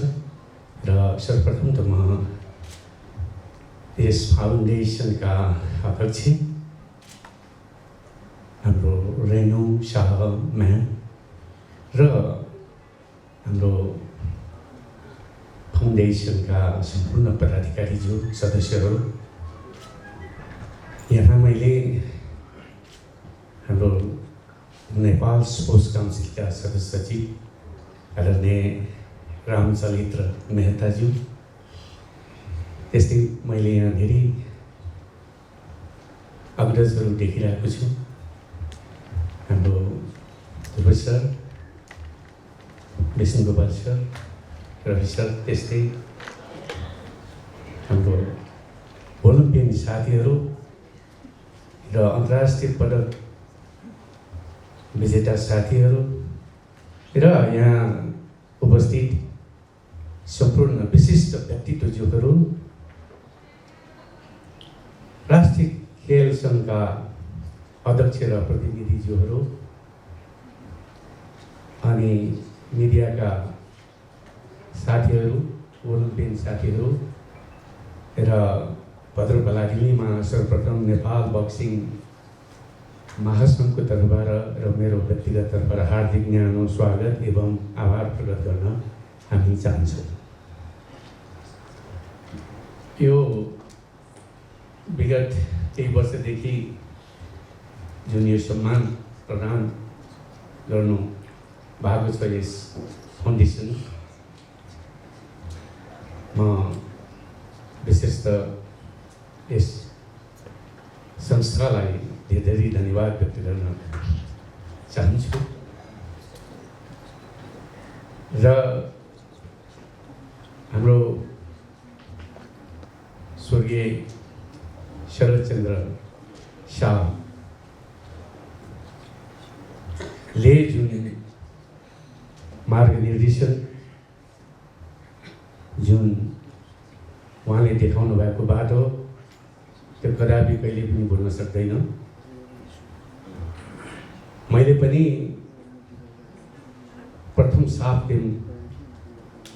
र सर्वप्रथम त म यस फाउन्डेसनका अध्यक्ष हाम्रो रेणु शाह म्याम र हाम्रो फाउन्डेसनका सम्पूर्ण पदाधिकारीज्यू, सदस्यहरू, यहाँ मैले हाम्रो नेपाल स्पोर्ट्स काउन्सिलका सदस्य सचिव आदरणीय रामचरित्र मेहताज्यू, त्यस्तै मैले यहाँ धेरै अग्रजहरू देखिरहेको छु। हाम्रो Dhruv sir, Bishnu Gopal sir, Rabi sir, त्यस्तै हाम्रो ओलम्पियन साथीहरू र अन्तर्राष्ट्रिय पदक विजेता साथीहरू र यहाँ उपस्थित सम्पूर्ण विशिष्ट व्यक्तित्वज्यूहरू, राष्ट्रिय खेल सङ्घका अध्यक्ष र प्रतिनिधिज्यूहरू अनि मिडियाका साथीहरू, ओलम्पियन साथीहरू र भद्रपलाडीमा सर्वप्रथम नेपाल बक्सिङ महासङ्घको तर्फबाट र मेरो व्यक्तिगत तर्फबाट हार्दिक न्यानो स्वागत एवं आभार प्रकट गर्न हामी चाहन्छौँ। यो विगत केही वर्षदेखि जुन यो सम्मान प्रदान गर्नु भएको छ यस फाउन्डेसन, म विशेषतः यस संस्थालाई धेरै धन्यवाद व्यक्त गर्न चाहन्छु र हाम्रो स्वर्गीय शरदचन्द्र शाहले जुन मार्गनिर्देशन जुन उहाँले देखाउनु भएको बाटो त्यो कदापि कहिले पनि भुल्न सक्दैन। मैले पनि प्रथम साफ गेम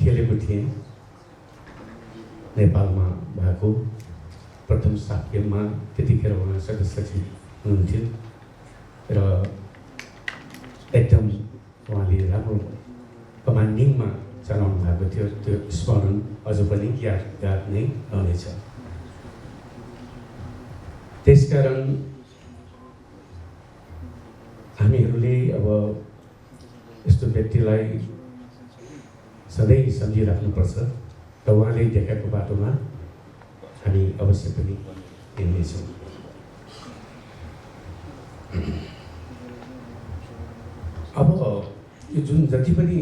खेलेको थिएँ, नेपालमा भएको प्रथम साफ गेममा। त्यतिखेर उहाँ सदस्य हुनुहुन्थ्यो र एकदम उहाँले राम्रो कमान्डिङमा चलाउनु भएको थियो। त्यो स्मरण अझ पनि याद नै रहनेछ। त्यसकारण हामीहरूले अब यस्तो व्यक्तिलाई सधैँ सम्झिराख्नुपर्छ र उहाँले देखाएको बाटोमा हामी अवश्य पनि हिँड्नेछौँ। अब यो जुन जति पनि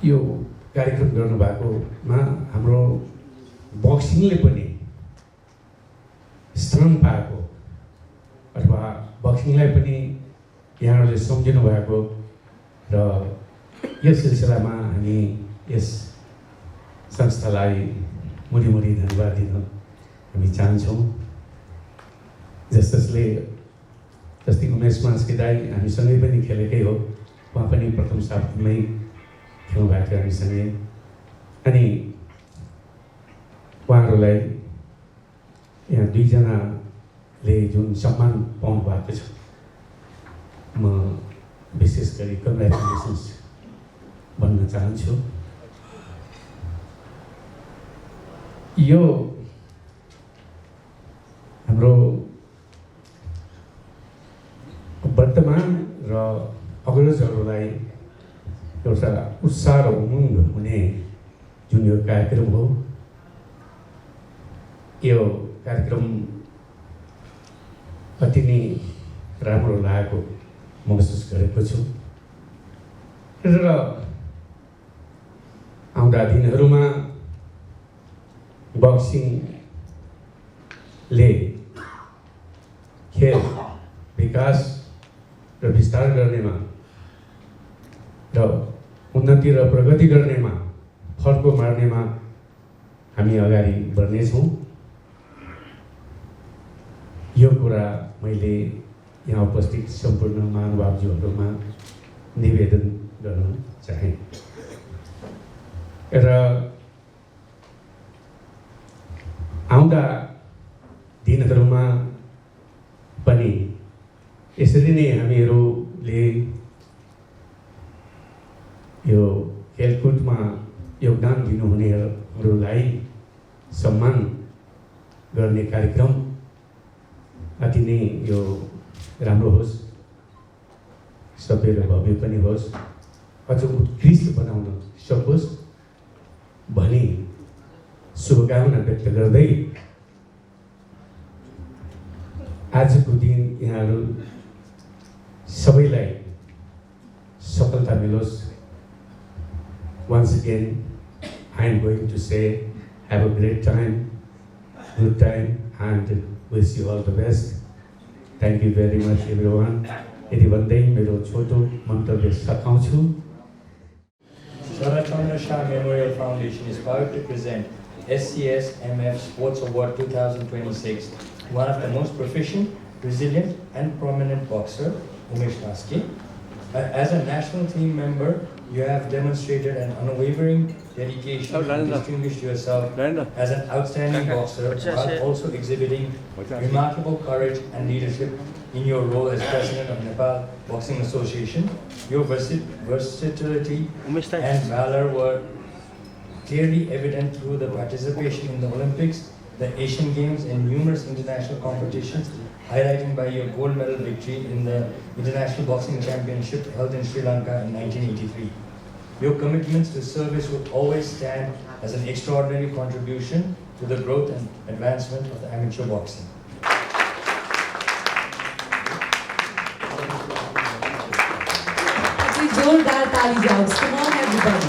यो कार्यक्रम गर्नुभएकोमा हाम्रो बक्सिङले पनि स्थान पाएको अथवा बक्सिङलाई पनि यहाँहरूले सम्झिनु भएको र यस सिलसिलामा हामी यस संस्थालाई मुरी धन्यवाद दिन हामी चाहन्छौँ। जस्तै उमेश मास्के दाई हामीसँगै पनि खेलेकै हो, उहाँ पनि प्रथम साफमै खेल्नुभएको थियो हामीसँगै। अनि उहाँहरूलाई यहाँ दुईजनाले जुन सम्मान पाउनु भएको छ, म विशेष गरी कङ्ग्रेचुलेसन्स भन्न चाहन्छु। यो हाम्रो वर्तमान र अग्रजहरूलाई एउटा उत्साह र उमङ्ग हुने जुन यो कार्यक्रम हो, यो कार्यक्रम अति नै राम्रो लागेको महसुस गरेको छु र आउँदा दिनहरूमा बक्सिङले खेल विकास र विस्तार गर्नेमा र उन्नति र प्रगति गर्नेमा फड्को मार्नेमा हामी अगाडि बढ्नेछौँ। यो कुरा मैले यहाँ उपस्थित सम्पूर्ण महानुभावज्यूहरूमा निवेदन गर्न चाहे र आउँदा दिनहरूमा पनि यसरी नै हामीहरूले यो खेलकुदमा योगदान दिनुहुनेहरूलाई सम्मान गर्ने कार्यक्रम अति नै यो राम्रो होस्, सभ्य र भव्य पनि होस्, अझ उत्कृष्ट बनाउन सकोस् भनी शुभकामना व्यक्त गर्दै आजको दिन यहाँहरू सबैलाई सफलता मिलोस्। Once again, I am going to say, have a great time, good time, and wish you all the best. Thank you very much, everyone. यति भन्दै मेरो छोटो मन्तव्य सकाउँछु। Sharad Chandra Shah Memorial Foundation is proud to present SCS-MF Sports Award 2026, one of the most proficient, resilient, and prominent boxer, Umesh Naski. As a national team member, you have demonstrated an unwavering dedication and distinguished yourself as an outstanding boxer, while also exhibiting remarkable courage and leadership in your role as president of Nepal Boxing Association. Your versatility and valor were clearly evident through the participation in the Olympics, the Asian Games, and numerous international competitions, highlighting by your gold medal victory in the International Boxing Championship held in Sri Lanka in 1983. Your commitments to service will always stand as an extraordinary contribution to the growth and advancement of the amateur boxing. जोरदार ताली जाओ. Come on, everybody.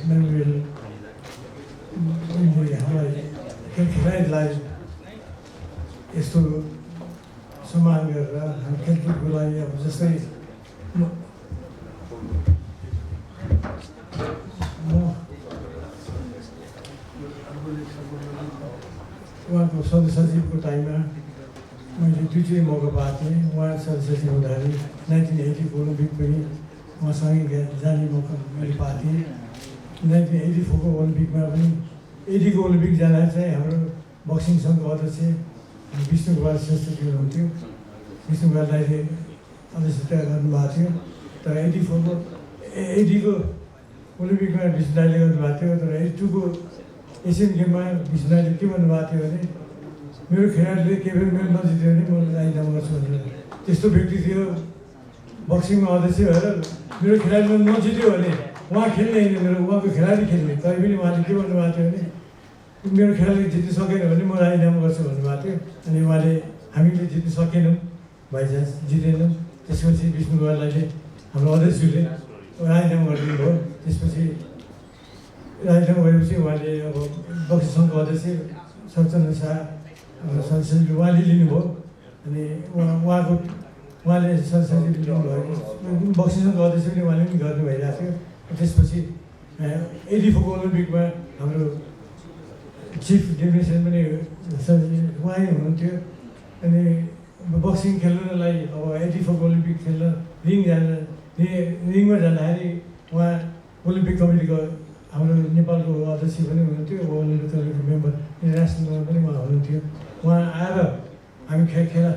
Memorial खेलाडीलाई यस्तो सम्मान गरेर हामी खेलकुदको लागि अब जस्तै म उहाँको सदस्य टाइममा मैले दुईचोटि मौका पाएको थिएँ। उहाँ सदस्य हुँदाखेरि 1980 ओलम्पिक पनि उहाँसँगै जाने मौका मैले पाएको थिएँ। 1984 को ओलम्पिकमा पनि 80 को ओलम्पिक जाँदा चाहिँ हाम्रो बक्सिङ सङ्घको अध्यक्ष विष्णु कुमार श्रेष्ठजी हुनुहुन्थ्यो। विष्णु कुमार दाइले अध्यक्षता गर्नुभएको थियो। तर 80 को ओलम्पिकमा विष्णु दाइले गर्नुभएको थियो। तर 82 को एसियन गेममा विष्णु दाइले के भन्नुभएको थियो भने मेरो खेलाडीले केही पनि मेडल नजित्यो भने म राजीनामा गर्छु भनेर त्यस्तो व्यक्ति थियो। बक्सिङमा अध्यक्ष भएर मेरो खेलाडीले नजित्यो भने उहाँ खेल्ने होइन, मेरो उहाँको खेलाडी खेल्ने। तै पनि उहाँले के भन्नुभएको थियो भने मेरो खेलाडी जित्न सकेन भने म राजीनामा गर्छु भन्नुभएको थियो। अनि उहाँले हामीले जित्न सकेनौँ, बाइचान्स जितेनौँ। त्यसपछि विष्णु कुमारले हाम्रो अध्यक्षले राजीनामा गरिदिनु भयो। त्यसपछि राजीनामा गरेपछि उहाँले अब बक्सिङ सङ्घको अध्यक्ष शरदचन्द्र शाह सदस्यले उहाँले लिनुभयो। अनि उहाँले सदस्यले लिनुभयो। बक्सिङ सङ्घको अध्यक्ष पनि उहाँले पनि गर्नु भइरहेको थियो। त्यसपछि 84 को ओलम्पिकमा हाम्रो चिफ डेपुटेसन पनि उहाँ हुनुहुन्थ्यो। अनि बक्सिङ खेल्नलाई अब 84 को ओलम्पिक खेल्न रिङमा जाँदाखेरि उहाँ ओलम्पिक कमिटीको हाम्रो नेपालको अध्यक्ष पनि हुनुहुन्थ्यो। ओलम्पिक कमिटीको मेम्बर इन्टरनेसनलमा पनि उहाँ हुनुहुन्थ्यो। उहाँ आएर हामी खेला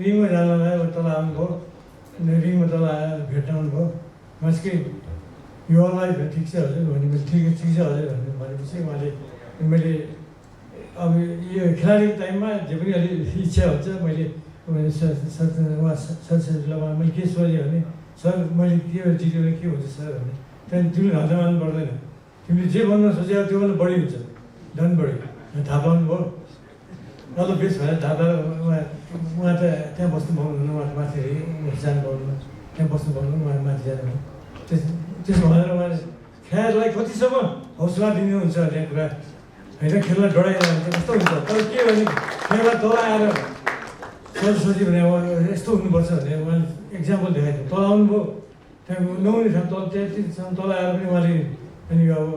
रिङमा जानलाई तल आउनुभयो। रिङमा तल आएर भेट्न आउनुभयो। मान्छे यो लाइफ ठिक छ हजुर भने मैले ठिक छ हजुर भनेपछि उहाँले मैले अब यो खेलाडीको टाइममा जे पनि अलिक इच्छा हुन्छ। मैले उहाँ सरसल्लाहमा मैले के सोधेँ भने सर मैले के जित्यो भने के हुन्छ सर भने त्यहाँदेखि तिमीले हल्दा मान्नु पर्दैन, तिमीले जे भन्न सोचेको त्योभन्दा बढी हुन्छ, झन् बढी थाहा पाउनु भयो। ल बेस भएर थाहा पाएर उहाँ त त्यहाँ बस्नु पाउनुहुन्न, उहाँ माथि जानु पाउनु, त्यहाँ बस्नु पाउनु, उहाँ माथि जानु। त्यसो भनेर उहाँले खेलाडीलाई कतिसम्म हौसला दिनुहुन्छ भन्ने कुरा होइन, खेल्न डराइरहन्छ कस्तो हुन्छ। तर के भने खेल्न तल आएर सजिलो भने अब यस्तो हुनुपर्छ भने उहाँले एक्जाम्पल देखाइदियो। तल आउनुभयो, त्यहाँ नहुने ठाउँ तल त्यहाँसम्म तल आएर पनि उहाँले अनि अब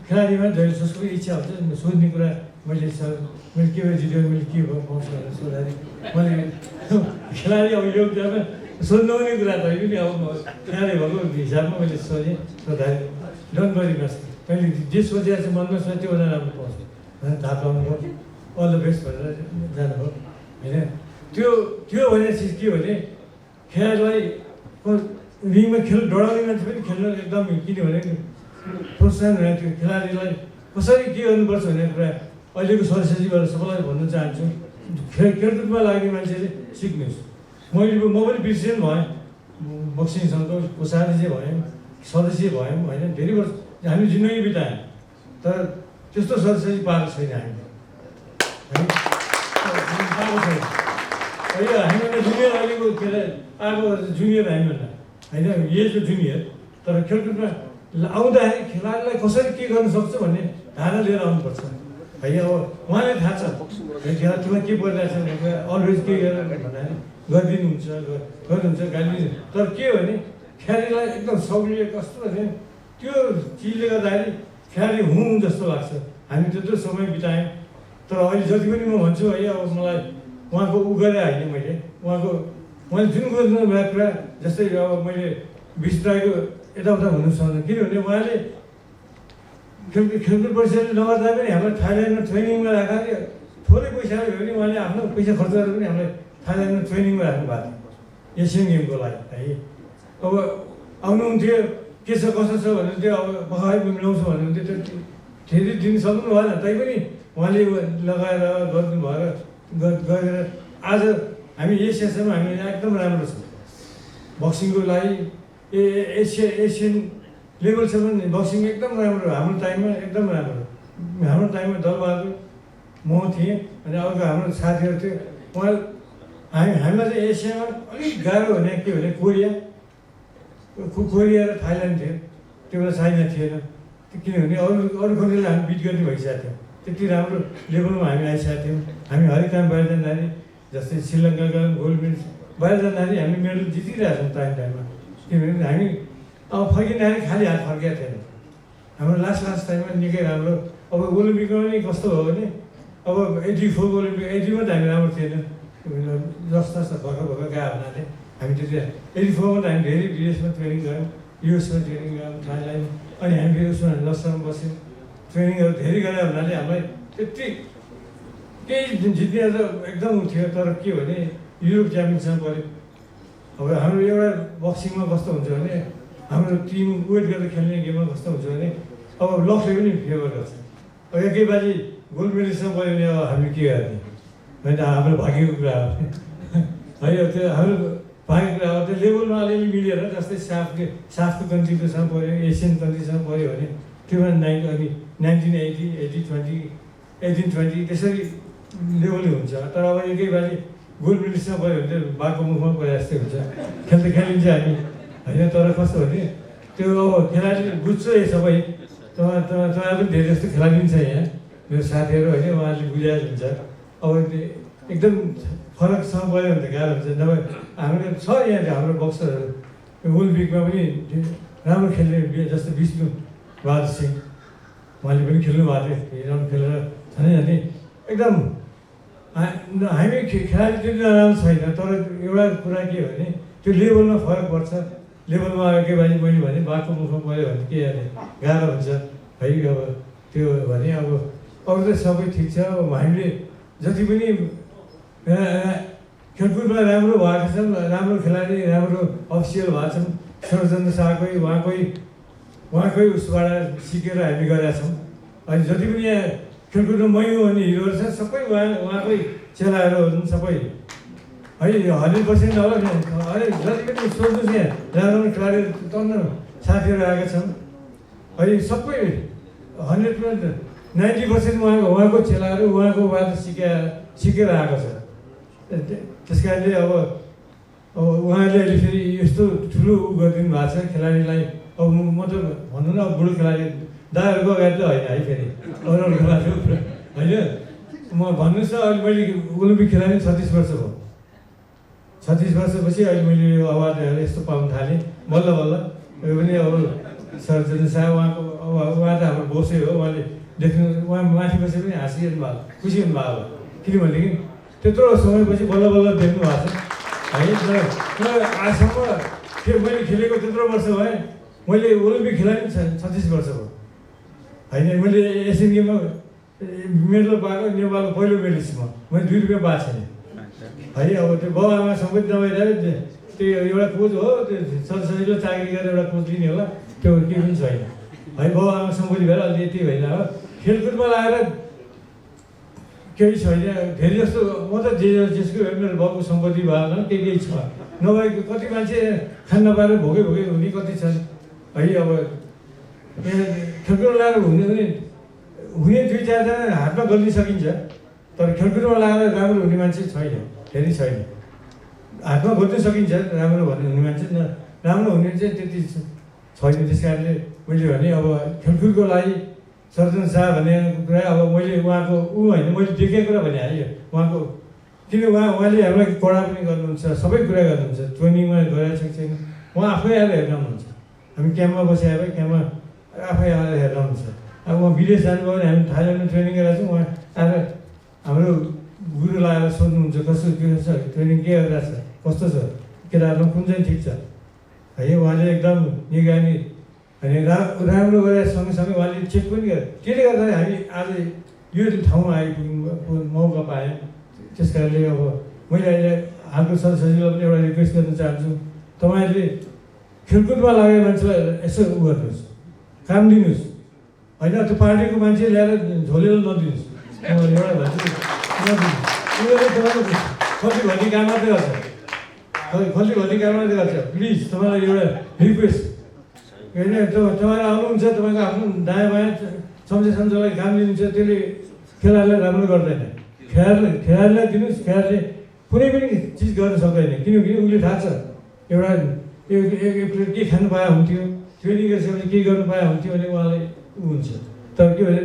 खेलाडीमा जहिले जसको इच्छा हुन्छ सोध्ने कुरा मैले सर मैले के भएर जित्यो मैले के भयो पाउँछ भनेर सोद्धाखेरि मैले खेलाडी अब यो कुरामा सोध्नु हुने कुरा त पनि अब खेलाडी भएको हिसाबमा मैले सोधेँ। सोद्धाखेरि डन गरिनुहोस्, तैँले जे सोचेको छ मनमा सोच त्योभन्दा राम्रो पाउँछ भनेर थाहा पाउनुभयो। अल द बेस्ट भनेर जानुभयो होइन। त्यो भने चिज के भने खेलाडीलाई रिङमा डराउने मान्छे पनि खेल्न एकदम किनभने प्रोत्साहन हुने थियो। खेलाडीलाई कसरी के गर्नुपर्छ भन्ने कुरा अहिलेको सरसजिवहरू सबैलाई भन्न चाहन्छु। खेलकुदमा लाग्ने मान्छेले सिक्नुहोस्। म पनि प्रेसिडेन्ट भएँ, बक्सिङ सङ्घको कोषाध्यक्ष भयौँ, सदस्य भयौँ होइन, धेरै वर्ष हामी जिन्दगी बितायौँ, तर त्यस्तो सदस्य पाएको छैन हामी है, पाएको छैन। अहिले हामीभन्दा जुनियर अहिलेको आएको जुनियर हामीभन्दा होइन, एजको जुनियर, तर खेलकुदमा आउँदाखेरि खेलाडीलाई कसरी के गर्न सक्छ भन्ने धारणा लिएर आउनुपर्छ है। अब उहाँलाई थाहा छ खेलाडीमा के परिरहेको छ, अलवेज के भन्दाखेरि गरिदिनुहुन्छ गर्नुहुन्छ गाली, तर के हो भने खेलाडीलाई एकदम सौर्य कस्तो भने त्यो चिजले गर्दाखेरि खेलाडी हुँ जस्तो लाग्छ। हामी त्यत्रो समय बितायौँ, तर अहिले जति पनि म भन्छु है, अब मलाई उहाँको उ गरे होइन, मैले जुन गर्नु भएको कुरा, जस्तै अब मैले विश्वको यताउता भन्नु सक्दैन, किनभने उहाँले खेलकुद परिषदले नगर्दा पनि हामीलाई थाइल्यान्डमा ट्रेनिङमा राखेर थोरै पैसा भयो भने उहाँले आफ्नो पैसा खर्च गरेर पनि हामीलाई थाइल्यान्डमा ट्रेनिङमा राख्नु भएको थियो एसियन गेमको लागि है। अब आउनुहुन्थ्यो, के छ कसो छ भन्नुहुन्थ्यो, अब बखाइ मिलाउँछु भन्नुहुन्थ्यो, त्यो धेरै दिन सक्नु भएन, तैपनि उहाँले लगाएर गर्नु भएर गरेर आज हामी एसियासम्म हामी एकदम राम्रो छ बक्सिङको लागि। एसियन लेभलसम्म बक्सिङ एकदम राम्रो, हाम्रो टाइममा एकदम राम्रो। हाम्रो टाइममा दलबहादुर म थिएँ अनि अर्को हाम्रो साथीहरू थियो, उहाँ हामीलाई चाहिँ एसियामा अलिक गाह्रो भने के भने कोरिया र थाइल्यान्ड थियो, त्यो बेला चाइना थिएन, किनभने अरू कन्ट्रीलाई हामी बिट गर्ने भइसकेको थियो, त्यति राम्रो लेभलमा हामी आइसकेको थियौँ। हामी हरेक टाइम बाहिर जाँदाखेरि, जस्तै श्रीलङ्काका गोल्ड मेडल बाहिर जाँदाखेरि हामी मेडल जितिरहेको छौँ टाइममा, किनभने हामी अब फर्किँदाखेरि खालि हात फर्केको थिएन। हाम्रो लास्ट टाइममा निकै राम्रो। अब ओलम्पिकमा पनि कस्तो हो भने अब 84 ओलम्पिक 80मा त हामी राम्रो थिएन, जस्तो भर्खर गएको हुनाले हामी त्यति 84मा त हामी धेरै विदेशमा ट्रेनिङ गऱ्यौँ, युएसमा ट्रेनिङ गऱ्यौँ, थाइल्यान्ड, अनि हामी फेरि उसमा लसमा बस्यौँ, ट्रेनिङहरू धेरै गरे हुनाले हामीलाई त्यति केही जित्ने त एकदम थियो, तर के भने युरोप च्याम्पियनसिप पऱ्यो। अब हाम्रो एउटा बक्सिङमा कस्तो हुन्छ भने हाम्रो टिम वेट गरेर खेल्ने गेममा कस्तो हुन्छ भने अब लकले पनि फेभर गर्छ। अब एकैबाजी गोल्ड मेडलिस्टमा पऱ्यो भने अब हामीले के गर्ने भने हाम्रो भाग्यको कुरा हो है। त्यो हाम्रो भाग्यको कुरा हो, त्यो लेभलमा अलिअलि मिलेर, जस्तै साफको कन्ट्रीकोसँग पऱ्यो, एसियन कन्ट्रीसँग पऱ्यो भने त्योमा अनि 1980, 80, 20, 18, 20 त्यसरी लेभलले हुन्छ। तर अब एकैबाजी गोल्ड मेडलिस्टमा पऱ्यो भने चाहिँ बाघको मुखमा परे जस्तै हुन्छ, खेलिन्छ हामी होइन। तर कस्तो भने त्यो अब खेलाडी बुझ्छ यो सबै, तपाईँ पनि धेरै जस्तो खेलाडी पनि छ यहाँ, मेरो साथीहरू होइन, उहाँहरूले बुझाएको हुन्छ। अब एकदम फरकसँग पऱ्यो भने त गाह्रो हुन्छ, नभए हाम्रो छ यहाँ हाम्रो बक्सरहरू ओलम्पिकमा पनि राम्रो खेल्ने, जस्तो विष्णु बहादुर सिंह उहाँले पनि खेल्नु भएको थियो, राम्रो खेलेर झन् एकदम। हामी खेलाडी त्यति राम्रो छैन, तर एउटा कुरा के भने त्यो लेभलमा फरक पर्छ। लेभलमा एकैबाजी मैले भने बाघको मुखमा पऱ्यो भने के गर्ने गाह्रो हुन्छ है। अब त्यो भने अब अरू त सबै ठिक छ। अब हामीले जति पनि खेलकुदमा राम्रो भएको छन्, राम्रो खेलाडी, राम्रो अफिसियल भएको छन्, स्वरचन्द्र शाहकै उहाँकै उसबाट सिकेर हामी गरेका छौँ। अहिले जति पनि यहाँ खेलकुदमा मै हो भन्ने हिरोहरू छ, सबै उहाँकै चेलाहरू हुन् सबै है। 100% होला नि, अहिले जति पनि सोध्नुहोस् यहाँ राम्रो खेलाडी टन्न साथीहरू आएका छन्, अहिले सबै 100% 90% उहाँको चेलाहरू उहाँकोबाट सिकेर आएको छ। त्यस कारणले अब उहाँले अहिले फेरि यस्तो ठुलो उ गरिदिनु भएको छ खेलाडीलाई। अब म त भन्नु न, अब बुढो खेलाडी दादाहरूको अगाडि त होइन है, फेरि अरू खेलाडी होइन। म भन्नुहोस् न, अहिले मैले ओलम्पिक खेलाडी 36 वर्ष भयो, 36 वर्षपछि अहिले मैले यो अवार्डहरू यस्तो पाउनु थालेँ बल्ल बल्ल। यो पनि अब सरचन्द्र शाह उहाँ त हाम्रो बोसै हो, उहाँले देख्नु, उहाँ माथि बसेर पनि हाँसिरहनु भएको, खुसी हुनुभएको हो, किनभनेदेखि त्यत्रो समयपछि बल्ल बल्ल देख्नु भएको छ है। तर आजसम्म मैले खेलेको त्यत्रो वर्ष भएँ, मैले ओलम्पिक खेलाडी 36 वर्ष भयो होइन। मैले एसियन गेममा मेडल पाएको नेपालको पहिलो मेडलिस्ट मैले 2 रुपियाँ पाएको छैन है। अब त्यो बाउ आमा सबै नभइरह्यो, त्यो एउटा कोच हो, त्यो सजिलो चाकरी गरेर एउटा कोच लिने होला, त्यो केही पनि छैन है। बाउ आमा सम्बोधी भएर अलि यति होइन। अब खेलकुदमा लगाएर केही छैन धेरै जस्तो म त जसको मेरो बाबु सम्पत्ति भएन केही छ नभएको कति मान्छे खान नपाएर भोकै हुने कति छन् है। अब यहाँ खेलकुदमा लगाएर हुने 2-4जना हातमा गल्न सकिन्छ तर खेलकुदमा लगाएर राम्रो हुने मान्छे छैन, धेरै छैन। हातमा गोल्न सकिन्छ राम्रो हुने मान्छे राम्रो हुने चाहिँ त्यति छैन। त्यस कारणले मैले भने अब खेलकुदको लागि सर्जन शाह भन्ने कुरा अब मैले उहाँको होइन मैले देखेको कुरा भने है उहाँको किन उहाँले हामीलाई कडा पनि गर्नुहुन्छ, सबै कुरा गर्नुहुन्छ, ट्रेनिङमा गएर छैन उहाँ आफै आएर हेर्न आउनुहुन्छ। हामी क्याम्पमा बसेर क्याम्पमा आफै आएर हेर्न आउनुहुन्छ। अब उहाँ विदेश जानुभयो भने हामी थाइल्यान्डमा ट्रेनिङ गरेर छौँ, उहाँ आएर हाम्रो गुरु लगाएर सोध्नुहुन्छ कस्तो के छ ट्रेनिङ के गरिरहेको छ कस्तो छ केटाहरूमा कुन चाहिँ ठिक छ है। उहाँले एकदम निगरानी अनि राम्रो गरेर सँगसँगै उहाँले चेक पनि गरे। त्यसले गर्दा हामी आज यो ठाउँमा आइपुग्नु मौका पाएँ। त्यस कारणले अब मैले अहिले हालको सदस्यलाई पनि एउटा रिक्वेस्ट गर्न चाहन्छु, तपाईँहरूले खेलकुदमा लागेको मान्छेलाई यसो उ गर्नुहोस्, काम दिनुहोस् होइन। त्यो पार्टीको मान्छे ल्याएर झोलेर नदिनुहोस्। एउटा भन्छु उनीहरूले तपाईँको खल्ती भन्ने काम मात्रै गर्छ, खल्ती भन्ने काम मात्रै गर्छ। प्लिज तपाईँलाई एउटा रिक्वेस्ट होइन, तपाईँहरू आउनुहुन्छ तपाईँको आफ्नो दायाँ बायाँ सम्झेलाई काम दिनुहुन्छ, त्यसले खेलाडीलाई राम्रो गर्दैन। खेलाडीलाई दिनुहोस्, खेलाडीले कुनै पनि चिज गर्न सक्दैन किनकि उसले थाहा छ एउटा एक प्लेट के खानु पाए हुन्थ्यो, ट्रेनिङ गरिसकेपछि के गर्नु पाए हुन्थ्यो भने उहाँलाई ऊ हुन्छ। तर के भने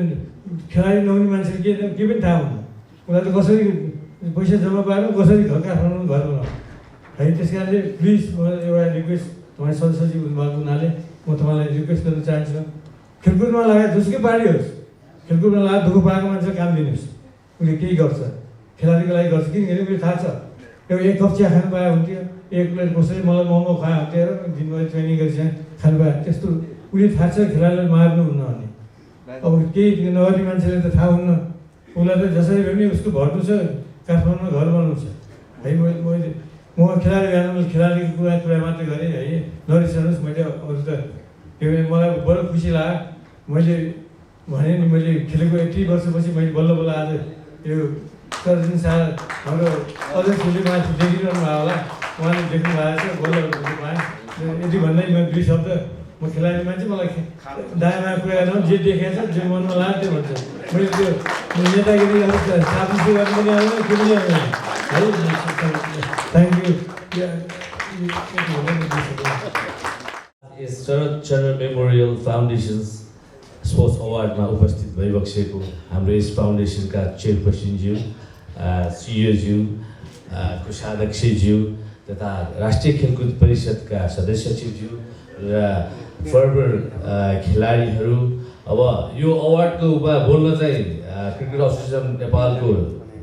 खेलाडी नहुने मान्छेले के पनि थाहा हुन्न, उसलाई त कसरी पैसा जम्मा पाएर कसरी घर काठमाडौँ घर बनाउनु है। त्यस कारणले प्लिज मलाई एउटा रिक्वेस्ट तपाईँ सदस्यजी हुनुभएको हुनाले म तपाईँलाई रिक्वेस्ट गर्न चाहन्छु, खेलकुदमा लगाएर जसुकै पार्टी होस् खेलकुदमा लगाएर दुःख पाएको मान्छे काम दिनुहोस्। उसले केही गर्छ खेलाडीको लागि गर्छ किनभने उसले थाहा छ एउटा एक कप चिया खानु पाए हुन्थ्यो, एक प्लेट कसैले मलाई मोमो खाए हुन्थ्यो र दिनभरि ट्रेनिङ गरिसकेँ खानु पाए। त्यस्तो उसले थाहा छ खेलाडीलाई मार्नुहुन्न भन्ने। अब केही नगर्ने मान्छेले त थाहा हुन्न, उसलाई त जसरी भए पनि उसको भर्नु छ काठमाडौँमा घर बनाउनु छ है। मैले म खेलाडी जानु खेलाडीको कुरा मात्रै गरेँ है, नरिसाउनुहोस्। मैले अरू त त्यो मलाई बडो खुसी लाग्यो। मैले भने नि मैले खेलेको 80 वर्षपछि मैले बल्ल बल्ल आज यो सर्जन शाह हाम्रो अध्यक्षले माथि देखिरहनु भयो होला, उहाँले देख्नु भएको छ बल्ल पाएँ। यति भन्दै म 2 शब्द म खेलाडी मान्छे मलाई दायाँमा कुरा गर्नु जे देखेको छ जे मनमा लाग्यो त्यो भन्छ। मैले त्यो नेतागिरी साथी गर्नु पनि आउँदैन के पनि आउँदैन है। Thank you. Sharad Chandra memorial foundation sports अवार्डमा उपस्थित भइबक्सेको हाम्रो यस फाउन्डेसनका चेयरपर्सनज्यू, सिइओज्यू, कोषाध्यक्षज्यू तथा राष्ट्रिय खेलकुद परिषदका सदस्य सचिवज्यू र फर्वर खेलाडीहरू। अब यो अवार्डको बोल्न चाहिँ क्रिकेट एसोसिएसन नेपालको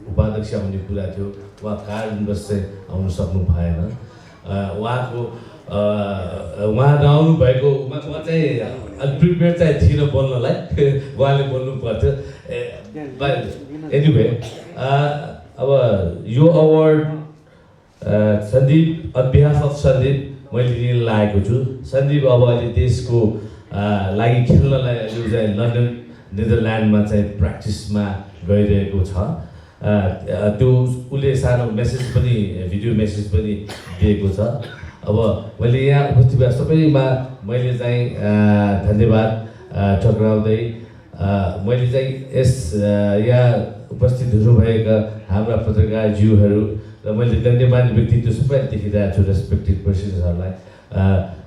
उपाध्यक्ष आउने कुरा थियो, उहाँ कारणवश चाहिँ आउनु सक्नु भएन। उहाँ नआउनु भएको म चाहिँ प्रिपेयर चाहिँ थिइनँ बोल्नलाई, उहाँले बोल्नु पर्थ्यो। एनिवे अब यो award Sandeep on behalf of Sandeep मैले लिन लागेको छु। सन्दीप अब अहिले देशको लागि खेल्नलाई यो चाहिँ लन्डन नेदरल्यान्डमा चाहिँ प्र्याक्टिसमा गइरहेको छ। त्यो उसले सानो मेसेज पनि भिडियो मेसेज पनि दिएको छ। अब मैले यहाँ उपस्थित भए सबैमा मैले चाहिँ धन्यवाद टक्राउँदै मैले चाहिँ यस यहाँ उपस्थित हुनुभएका हाम्रा पत्रकारज्यूहरू र मैले गण्यमान्य व्यक्तित्व सबैलाई देखिरहेको छु, रेस्पेक्टेड पर्सन्सहरूलाई।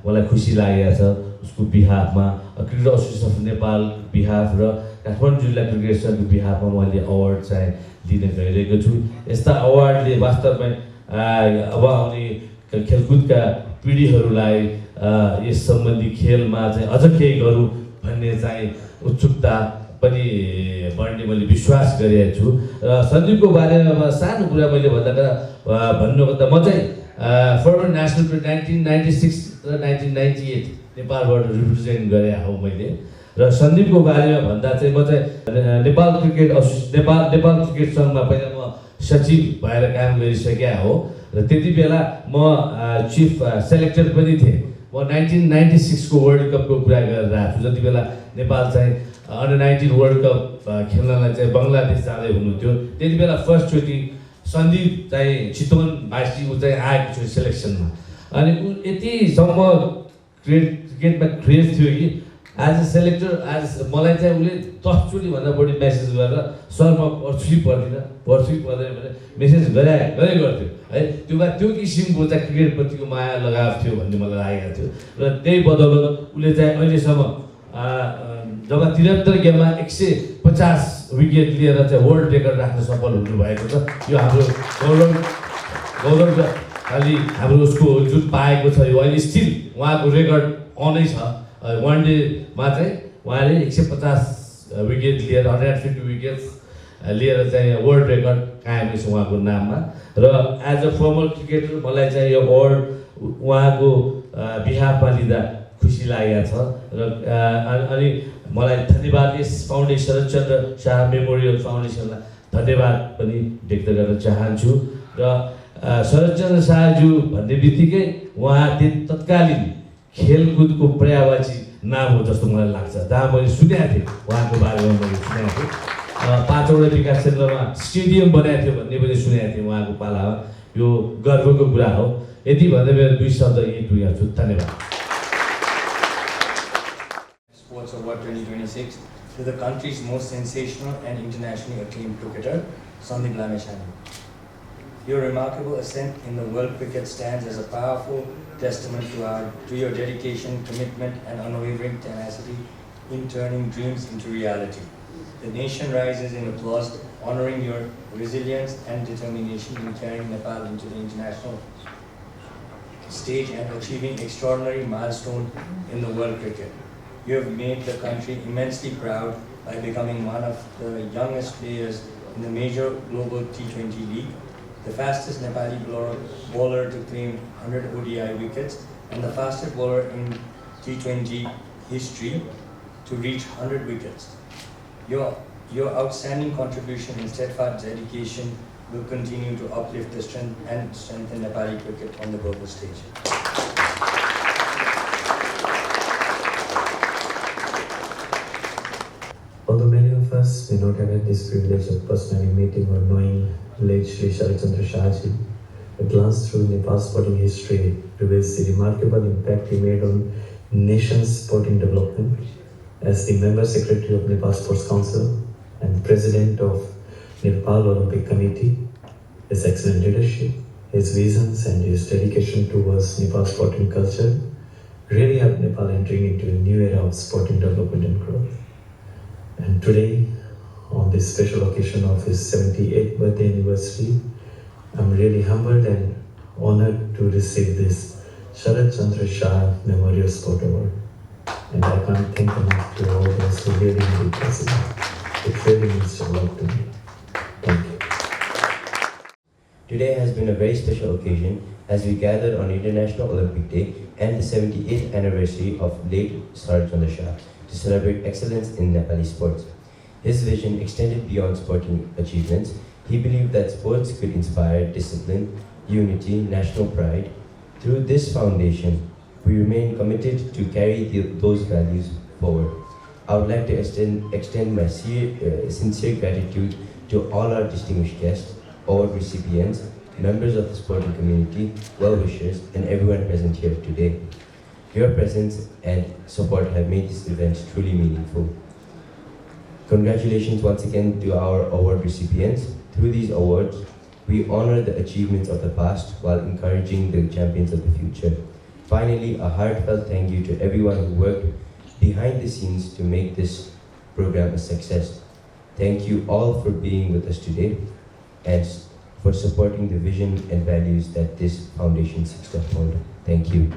मलाई खुसी लागेको छ उसको बिहाफमा, cricket association of Nepal behalf र काठमाडौँ जिल्ला क्रिकेट संघको बिहाफमा मैले अवार्ड चाहिँ दिन गइरहेको छु। यस्ता अवार्डले वास्तवमै अब आउने खेलकुदका पिँढीहरूलाई यस सम्बन्धी खेलमा चाहिँ अझ केही गरौँ भन्ने चाहिँ उत्सुकता पनि बढ्ने मैले विश्वास गरेको छु। र सन्दीपको बारेमा सानो कुरा मैले भन्नुभन्दा म चाहिँ फर्मर नेसनल 1996 र 1998 नेपालबाट रिप्रेजेन्ट गरे हो मैले। र सन्दीपको बारेमा भन्दा चाहिँ म चाहिँ नेपाल क्रिकेट सङ्घमा पहिला म सचिव भएर काम गरिसकेका हो र त्यति बेला म चिफ सेलेक्टर पनि थिएँ। म 1996 को वर्ल्ड कपको कुरा गरिरहेको छु, जति बेला नेपाल चाहिँ अन्डर 19 वर्ल्ड कप खेल्नलाई चाहिँ बङ्गलादेश जाँदै हुनुहुन्थ्यो। त्यति बेला फर्स्टचोटि सन्दीप चाहिँ चितवन भाइसी ऊ चाहिँ आएको थियो सेलेक्सनमा। अनि ऊ यतिसम्म क्रिकेटमा क्रेज थियो कि एज अ सेलेक्टर मलाई चाहिँ उसले 10 चोटि भन्दा बढी मेसेज गरेर सर म पर्छु पर्दैन भने मेसेज गरे गर्थ्यो है। त्यो किसिमको चाहिँ क्रिकेटप्रतिको माया लगाव थियो भन्ने मलाई लागेको थियो। र त्यही बदौलत उसले चाहिँ अहिलेसम्म जब 73 गेममा 150 विकेट लिएर चाहिँ वर्ल्ड रेकर्ड राख्न सफल हुनुभएको छ। यो हाम्रो गौरव खालि हाम्रो उसको जुन पाएको छ यो अहिले स्टिल उहाँको रेकर्ड अनै छ। वान डेमा चाहिँ उहाँले 150 विकेट लिएर 150 विकेट्स लिएर चाहिँ वर्ल्ड रेकर्ड कायम छ उहाँको नाममा। र एज अ फर्मर क्रिकेटर मलाई चाहिँ यो अवार्ड उहाँको बिहाफमा लिँदा खुसी लागेको छ। र अनि मलाई धन्यवाद यस फाउन्डेसन शरदचन्द्र शाह मेमोरियल फाउन्डेसनलाई धन्यवाद पनि व्यक्त गर्न चाहन्छु। र शरदचन्द्र शाहज्यू भन्ने बित्तिकै उहाँ तत्कालीन खेलकुदको पर्यायवाची नाम हो जस्तो मलाई लाग्छ। जहाँ मैले सुनेको थिएँ उहाँको बारेमा मैले सुनेको थिएँ 5वटा विकास क्षेत्रमा स्टेडियम बनाएको थियो भन्ने पनि सुनेको थिएँ उहाँको पालामा। यो गर्वको कुरा हो। यति भन्दै मेरो 2 शब्द यही टुङ्ग्याउँछु। धन्यवाद। Sports Award 2026 to the country's most sensational and internationally acclaimed cricketer, Sandeep Lameshani. Your remarkable ascent in the world cricket stands as a powerful testament to your dedication, commitment, and unwavering tenacity in turning dreams into reality. The nation rises in applause, honoring your resilience and determination in carrying Nepal into the international stage and achieving extraordinary milestone in the world cricket. You have made the country immensely proud by becoming one of the youngest players in the major global T20 league, the fastest Nepali bowler to claim 100 ODI wickets, and the fastest bowler in T20 history to reach 100 wickets. Your outstanding contribution and steadfast dedication will continue to uplift the strengthen Nepali cricket on the global stage. Although many of us may not have had this privilege of personally meeting or knowing late Shri Sharachandra Shahji, a glance through Nepal's sporting history reveals the remarkable impact he made on nation's sporting development. As the member secretary of Nepal Sports Council and president of Nepal Olympic Committee, his excellent leadership, his visions and his dedication towards Nepal's sporting culture really helped Nepal entering into a new era of sporting development and growth. And today, on this special occasion of his 78th birthday anniversary, I'm really humbled and honored to receive this Sharad Chandra Shah Memorial Sport Award. And I can't thank enough to all those who really made it possible. It really means a lot to me. Thank you. Today has been a very special occasion as we gathered on International Olympic Day and the 78th anniversary of late Sharad Chandra Shah to celebrate excellence in Nepali sports. His vision extended beyond sporting achievements. He believed that sports could inspire discipline, unity, national pride. Through this foundation, we remain committed to carry those values forward. I would like to extend my sincere gratitude to all our distinguished guests, award recipients, members of the sporting community, well-wishers, and everyone present here today. Your presence and support have made this event truly meaningful. Congratulations once again to our award recipients. Through these awards, we honor the achievements of the past while encouraging the champions of the future. Finally, a heartfelt thank you to everyone who worked behind the scenes to make this program a success. Thank you all for being with us today and for supporting the vision and values that this foundation seeks to uphold. Thank you.